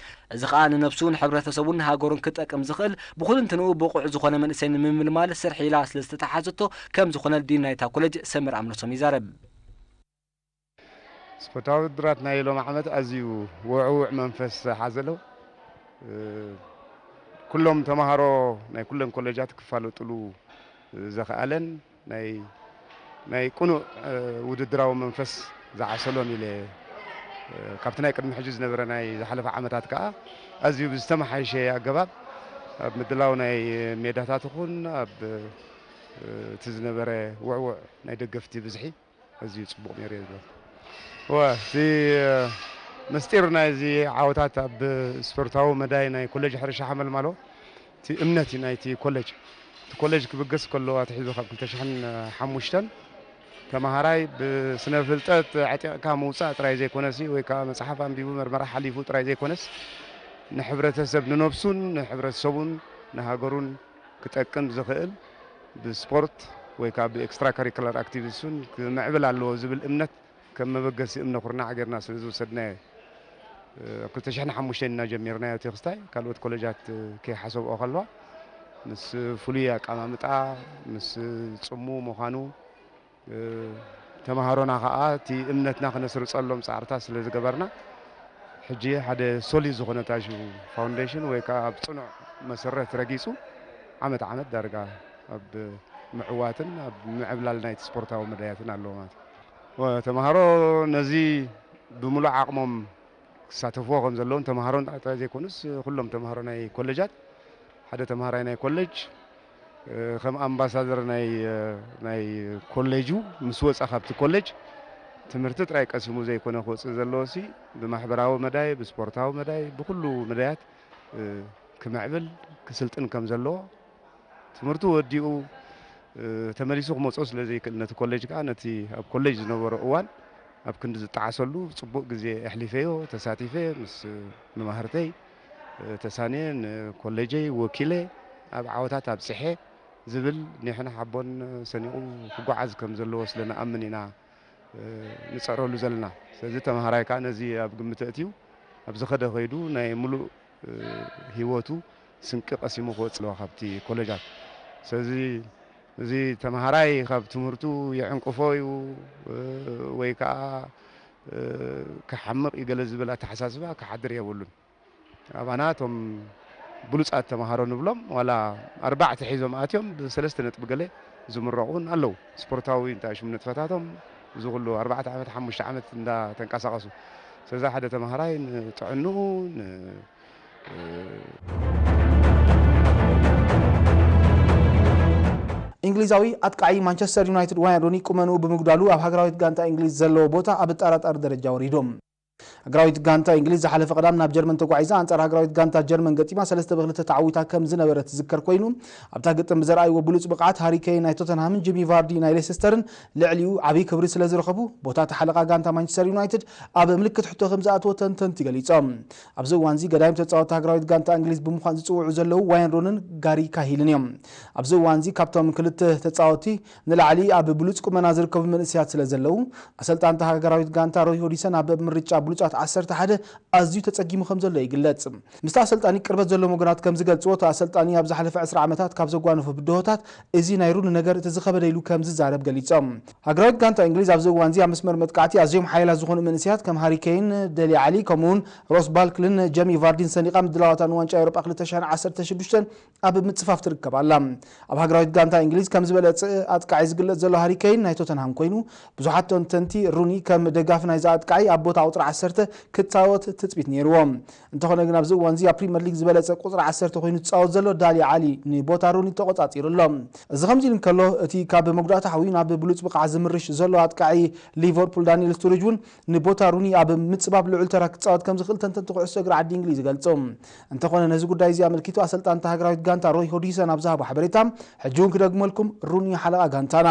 እዚ ከኣ ንነብሱ፣ ንሕብረተሰቡን ንሃገሩን ክጠቅም ዝኽእል ብኹልንትንኡ ብቑዕ ዝኾነ መንእሰይ ንምምልማል ስርሒ ኢላ ስለ ዝተተሓዘቶ ከም ዝኾነ ዲን ናይታ ኮሌጅ ሰሚር ኣምነሶም ይዛረብ። ስፖርታዊ ውድድራት ናይ ሎሚ ዓመት ኣዝዩ ውዕውዕ መንፈስ ዝሓዘ ኣሎ። ኩሎም ተምሃሮ ናይ ኩለን ኮሌጃት ክፋለጥሉ ዘኽኣለን ናይ ናይ ቅኑዕ ውድድራዊ መንፈስ ዝዓሰሎን ኢለ፣ ካብቲ ናይ ቅድሚ ሕጂ ዝነበረ ናይ ዝሓለፈ ዓመታት ከኣ ኣዝዩ ብዝተመሓየሸ ኣገባብ ኣብ ምድላው ናይ ሜዳታት ይኹን ኣብ እቲ ዝነበረ ውዕውዕ ናይ ደገፍቲ ብዝሒ ኣዝዩ ጽቡቕ ነይሩ እየ ዝብል። እወ፣ እቲ ምስጢር ናይዚ ዓወታት ኣብ ስፖርታዊ መዳይ ናይ ኮሌጅ ሕርሻ ሓመልማሎ እቲ እምነት እዩ ናይቲ ኮሌጅ። እቲ ኮሌጅ ክብገስ ከሎ ኣትሒዙ ካብ ክልተ ሽሕን ሓሙሽተን ተምሃራይ ብስነ ፍልጠት ዓጢቕካ ምውጻእ ጥራይ ዘይኮነሲ ወይ ከዓ መጽሓፍ ኣንቢቡ መርመራ ሓሊፉ ጥራይ ዘይኮነስ ንሕብረተሰብ ንነብሱን ንሕብረተሰቡን ንሃገሩን ክጠቅም ዝኽእል ብስፖርት ወይ ከዓ ብኤክስትራ ካሪኩላር ኣክቲቪቲስ እውን ክምዕብል ኣለዎ ዝብል እምነት ከም መበገሲ እምነ ኩርናዕ ጌርና ስለ ዝወሰድናዮ ኣብ ክልተ ሽሕን ሓሙሽተን ኢና ጀሚርናዮ እቲ ክስታይ ካልኦት ኮሌጃት ከይሓሰብኦ ከለዋ ምስ ፍሉይ ኣቀማምጣ ምስ ጽሙ ምዃኑ ተምሃሮና ከዓ እቲ እምነትና ክነስርፀሎም ፃዕርታት ስለ ዝገበርና ሕጂ ሓደ ሶሊድ ዝኾነ ታሹ ፋውንዴሽን ወይ ከዓ ኣብ ፅኑዕ መሰረት ረጊፁ ዓመት ዓመት ዳርጋ ኣብ ምዕዋትን ኣብ ምዕብላል ናይቲ ስፖርታዊ መዳያትን ኣለዎ ማለት እዩ። ተምሃሮ ነዚ ብምሉእ ዓቕሞም ክሳተፍዎ ከም ዘለዎም ተምሃሮን ጥራይ ዘይኮኑስ ኩሎም ተምሃሮ ናይ ኮሌጃት ሓደ ተምሃራይ ናይ ኮሌጅ ከም ኣምባሳደር ናይ ናይ ኮሌጁ ምስ ወፃ ካብቲ ኮሌጅ ትምህርቲ ጥራይ ቀሲሙ ዘይኮነ ክወፅእ ዘለዎ ሲ ብማሕበራዊ መዳይ ብስፖርታዊ መዳይ ብኩሉ መዳያት ክምዕብል ክስልጥን ከም ዘለዎ ትምህርቱ ወዲኡ ተመሊሱ ክመፅኦ ስለ ዘይክእል ነቲ ኮሌጅ ከዓ ነቲ ኣብ ኮሌጅ ዝነበሮ እዋን ኣብ ክንዲ ዝጠዓሰሉ ፅቡቅ ግዜ ኣሕሊፈዮ ተሳቲፈ ምስ መማህርተይ ተሳንየ ንኮሌጀይ ወኪለ ኣብ ዓወታት ኣብፅሐ ዝብል ኒሕን ሓቦን ሰኒቑ ክጓዓዝ ከም ዘለዎ ስለ ንኣምን ኢና ንፅዕረሉ ዘለና። ስለዚ ተምሃራይ ከዓ ነዚ ኣብ ግምት ኣእትዩ ኣብ ዝኸደ ከይዱ ናይ ሙሉእ ሂወቱ ስንቂ ቀሲሙ ክወፅእ ኣለዎ ካብቲ ኮሌጃት። ስለዚ እዚ ተምሃራይ ካብ ትምህርቱ ይዕንቅፎ እዩ ወይ ከዓ ክሓምቕ እዩ ገለ ዝብል ኣተሓሳስባ ክሓድር የብሉን። ኣባና እቶም ብሉፃት ተምሃሮ ንብሎም ዋላ ኣርባዕተ ሒዞም ኣትዮም ብሰለስተ ነጥቢ ገለ ዝምረቑ እውን ኣለዉ። ስፖርታዊ እንታይ ሽሙ ንጥፈታቶም እዚ ኩሉ ኣርባዕተ ዓመት ሓሙሽተ ዓመት እንዳተንቀሳቐሱ ስለዚ ሓደ ተምሃራይ ንጥዕንኡ እንግሊዛዊ ኣጥቃዒ ማንቸስተር ዩናይትድ ዋይን ሩኒ ቁመንኡ ብምጉዳሉ ኣብ ሃገራዊት ጋንታ እንግሊዝ ዘለዎ ቦታ ኣብ ኣጠራጣሪ ደረጃ ወሪዱ። ሃገራዊት ጋንታ እንግሊዝ ዝሓለፈ ቀዳም ናብ ጀርመን ተጓዒዛ ኣንጻር ሃገራዊት ጋንታ ጀርመን ገጢማ ሰለስተ ብ ክልተ ተዓዊታ ከም ዝነበረት ዝዝከር ኮይኑ ኣብታ ግጥም ብዘርኣይዎ ብሉጽ ብቕዓት ሃሪ ኬን ናይ ቶተንሃምን ጂሚ ቫርዲ ናይ ሌስተርን ልዕሊኡ ዓብዪ ክብሪ ስለ ዝረኸቡ ቦታ እቲ ሓለቓ ጋንታ ማንቸስተር ዩናይትድ ኣብ ምልክት ሕቶ ከም ዝኣተወ ተንተንቲ ገሊጾም። ኣብዚ እዋንዚ ገዳይም ተጻወቲ ሃገራዊት ጋንታ እንግሊዝ ብምዃን ዝጽውዑ ዘለዉ ዋይን ሩንን ጋሪ ካሂልን እዮም። ኣብዚ እዋንዚ ካብቶም ክልተ ተጻወቲ ንላዕሊ ኣብ ብሉጽ ቁመና ዝርከቡ መንእሰያት ስለ ዘለዉ ኣሰልጣንቲ ሃገራዊት ጋንታ ሮይ ሆዲሰን ኣብ ምርጫ ብሉጻት ዓሰርተ ሓደ ኣዝዩ ተጸጊሙ ከም ዘሎ ይግለጽ። ምስቲ ኣሰልጣኒ ቅርበት ዘለዎም ወገናት ከም ዝገልጽዎ እቲ ኣሰልጣኒ ኣብ ዝሓለፈ ዕስራ ዓመታት ካብ ዘጓነፎ ብድሆታት እዚ ናይ ሩኒ ነገር እቲ ዝኸበደ ኢሉ ከም ዝዛረብ ገሊጾም። ሃገራዊት ጋንታ እንግሊዝ ኣብዚ እዋንዚ ኣብ መስመር መጥቃዕቲ ኣዝዮም ሓያላት ዝኾኑ መንእሰያት ከም ሃሪ ኬን፣ ደሊ ዓሊ ከምኡውን ሮስ ባርክልን ጀሚ ቫርዲን ሰኒቓ ምድላዋታ ንዋንጫ ኤውሮጳ ክልተ ሽሕን ዓሰርተ ሽዱሽተን ኣብ ምጽፋፍ ትርከብ ኣላ። ኣብ ሃገራዊት ጋንታ እንግሊዝ ከም ዝበለጸ ኣጥቃዒ ዝግለጽ ዘሎ ሃሪ ኬን ናይ ቶተንሃም ኮይኑ ብዙሓት ተንተንቲ ሩኒ ከም ደጋፊ ናይዚ ኣጥቃዒ ኣብ ቦታ ቁጽሪ ዓሰርተ ክጻወት ትጽቢት ነይርዎ። እንተኾነ ግን ኣብዚ እዋንዚ ኣብ ፕሪምየር ሊግ ዝበለጸ ቁጽሪ ዓሰርተ ኮይኑ ዝጻወት ዘሎ ዳሊ ዓሊ ንቦታ ሩኒ ተቖጻጺሩ ኣሎ። እዚ ከምዚ ኢሉ እንከሎ እቲ ካብ መጉዳእቲ ሓውዩ ናብ ብሉጽ ብቕዓት ዝምርሽ ዘሎ ኣጥቃዒ ሊቨርፑል ዳንኤል ስቱሪጅ እውን ንቦታ ሩኒ ኣብ ምጽባብ ልዑል ተራ ክጻወት ከም ዝኽእል ተንተንቲ ኩዕሶ እግሪ ዓዲ እንግሊዝ ይገልጹ። እንተኾነ ነዚ ጉዳይ እዚ ኣመልኪቱ ኣሰልጣንቲ ሃገራዊት ጋንታ ሮይ ሆዲሰን ኣብ ዝሃቦ ሓበሬታ ሕጂ እውን ክደግመልኩም ሩኒ ሓለቓ ጋንታና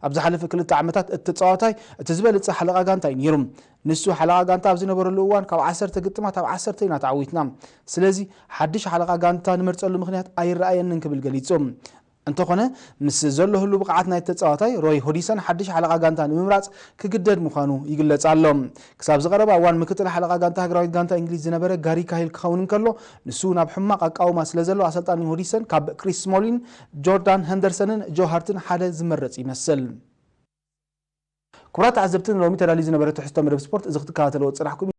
ኣብ ዝሓለፈ ክልተ ዓመታት እቲ ተጻዋታይ እቲ ዝበለጸ ሓለቓ ጋንታ እዩ ነይሩ። ንሱ ሓለቓ ጋንታ ኣብ ዝነበረሉ እዋን ካብ ዓሰርተ ግጥማት ኣብ ዓሰርተ ኢና ተዓዊትና። ስለዚ ሓድሽ ሓለቓ ጋንታ ንመርጸሉ ምኽንያት ኣይረኣየንን ክብል ገሊጹ። እንተኾነ፣ ምስ ዘሎ ህሉ ብቕዓት ናይ ተጻዋታይ፣ ሮይ ሆዲሰን ሓድሽ ሓለቓ ጋንታ ንምምራጽ ክግደድ ምዃኑ ይግለጽ ኣሎ። ክሳብ ዝቐረበ እዋን፣ ምክትል ሓለቓ ጋንታ ሃገራዊት ጋንታ እንግሊዝ ዝነበረ ጋሪ ካሂል ክኸውን እንከሎ፣ ንሱ ናብ ሕማቕ ኣቃውማ ስለ ዘሎ፣ ኣሰልጣኒ ሆዲሰን ካብ ክሪስ ስሞሊን፣ ጆርዳን ሄንደርሰንን ጆ ሃርትን ሓደ ዝመረጽ ይመስል። ክቡራት ተዓዘብቲ፣ ንሎሚ ተዳልዩ ዝነበረ ትሕዝቶ መደብ ስፖርት እዚ ክትከታተልዎ ዝጸናሕኩም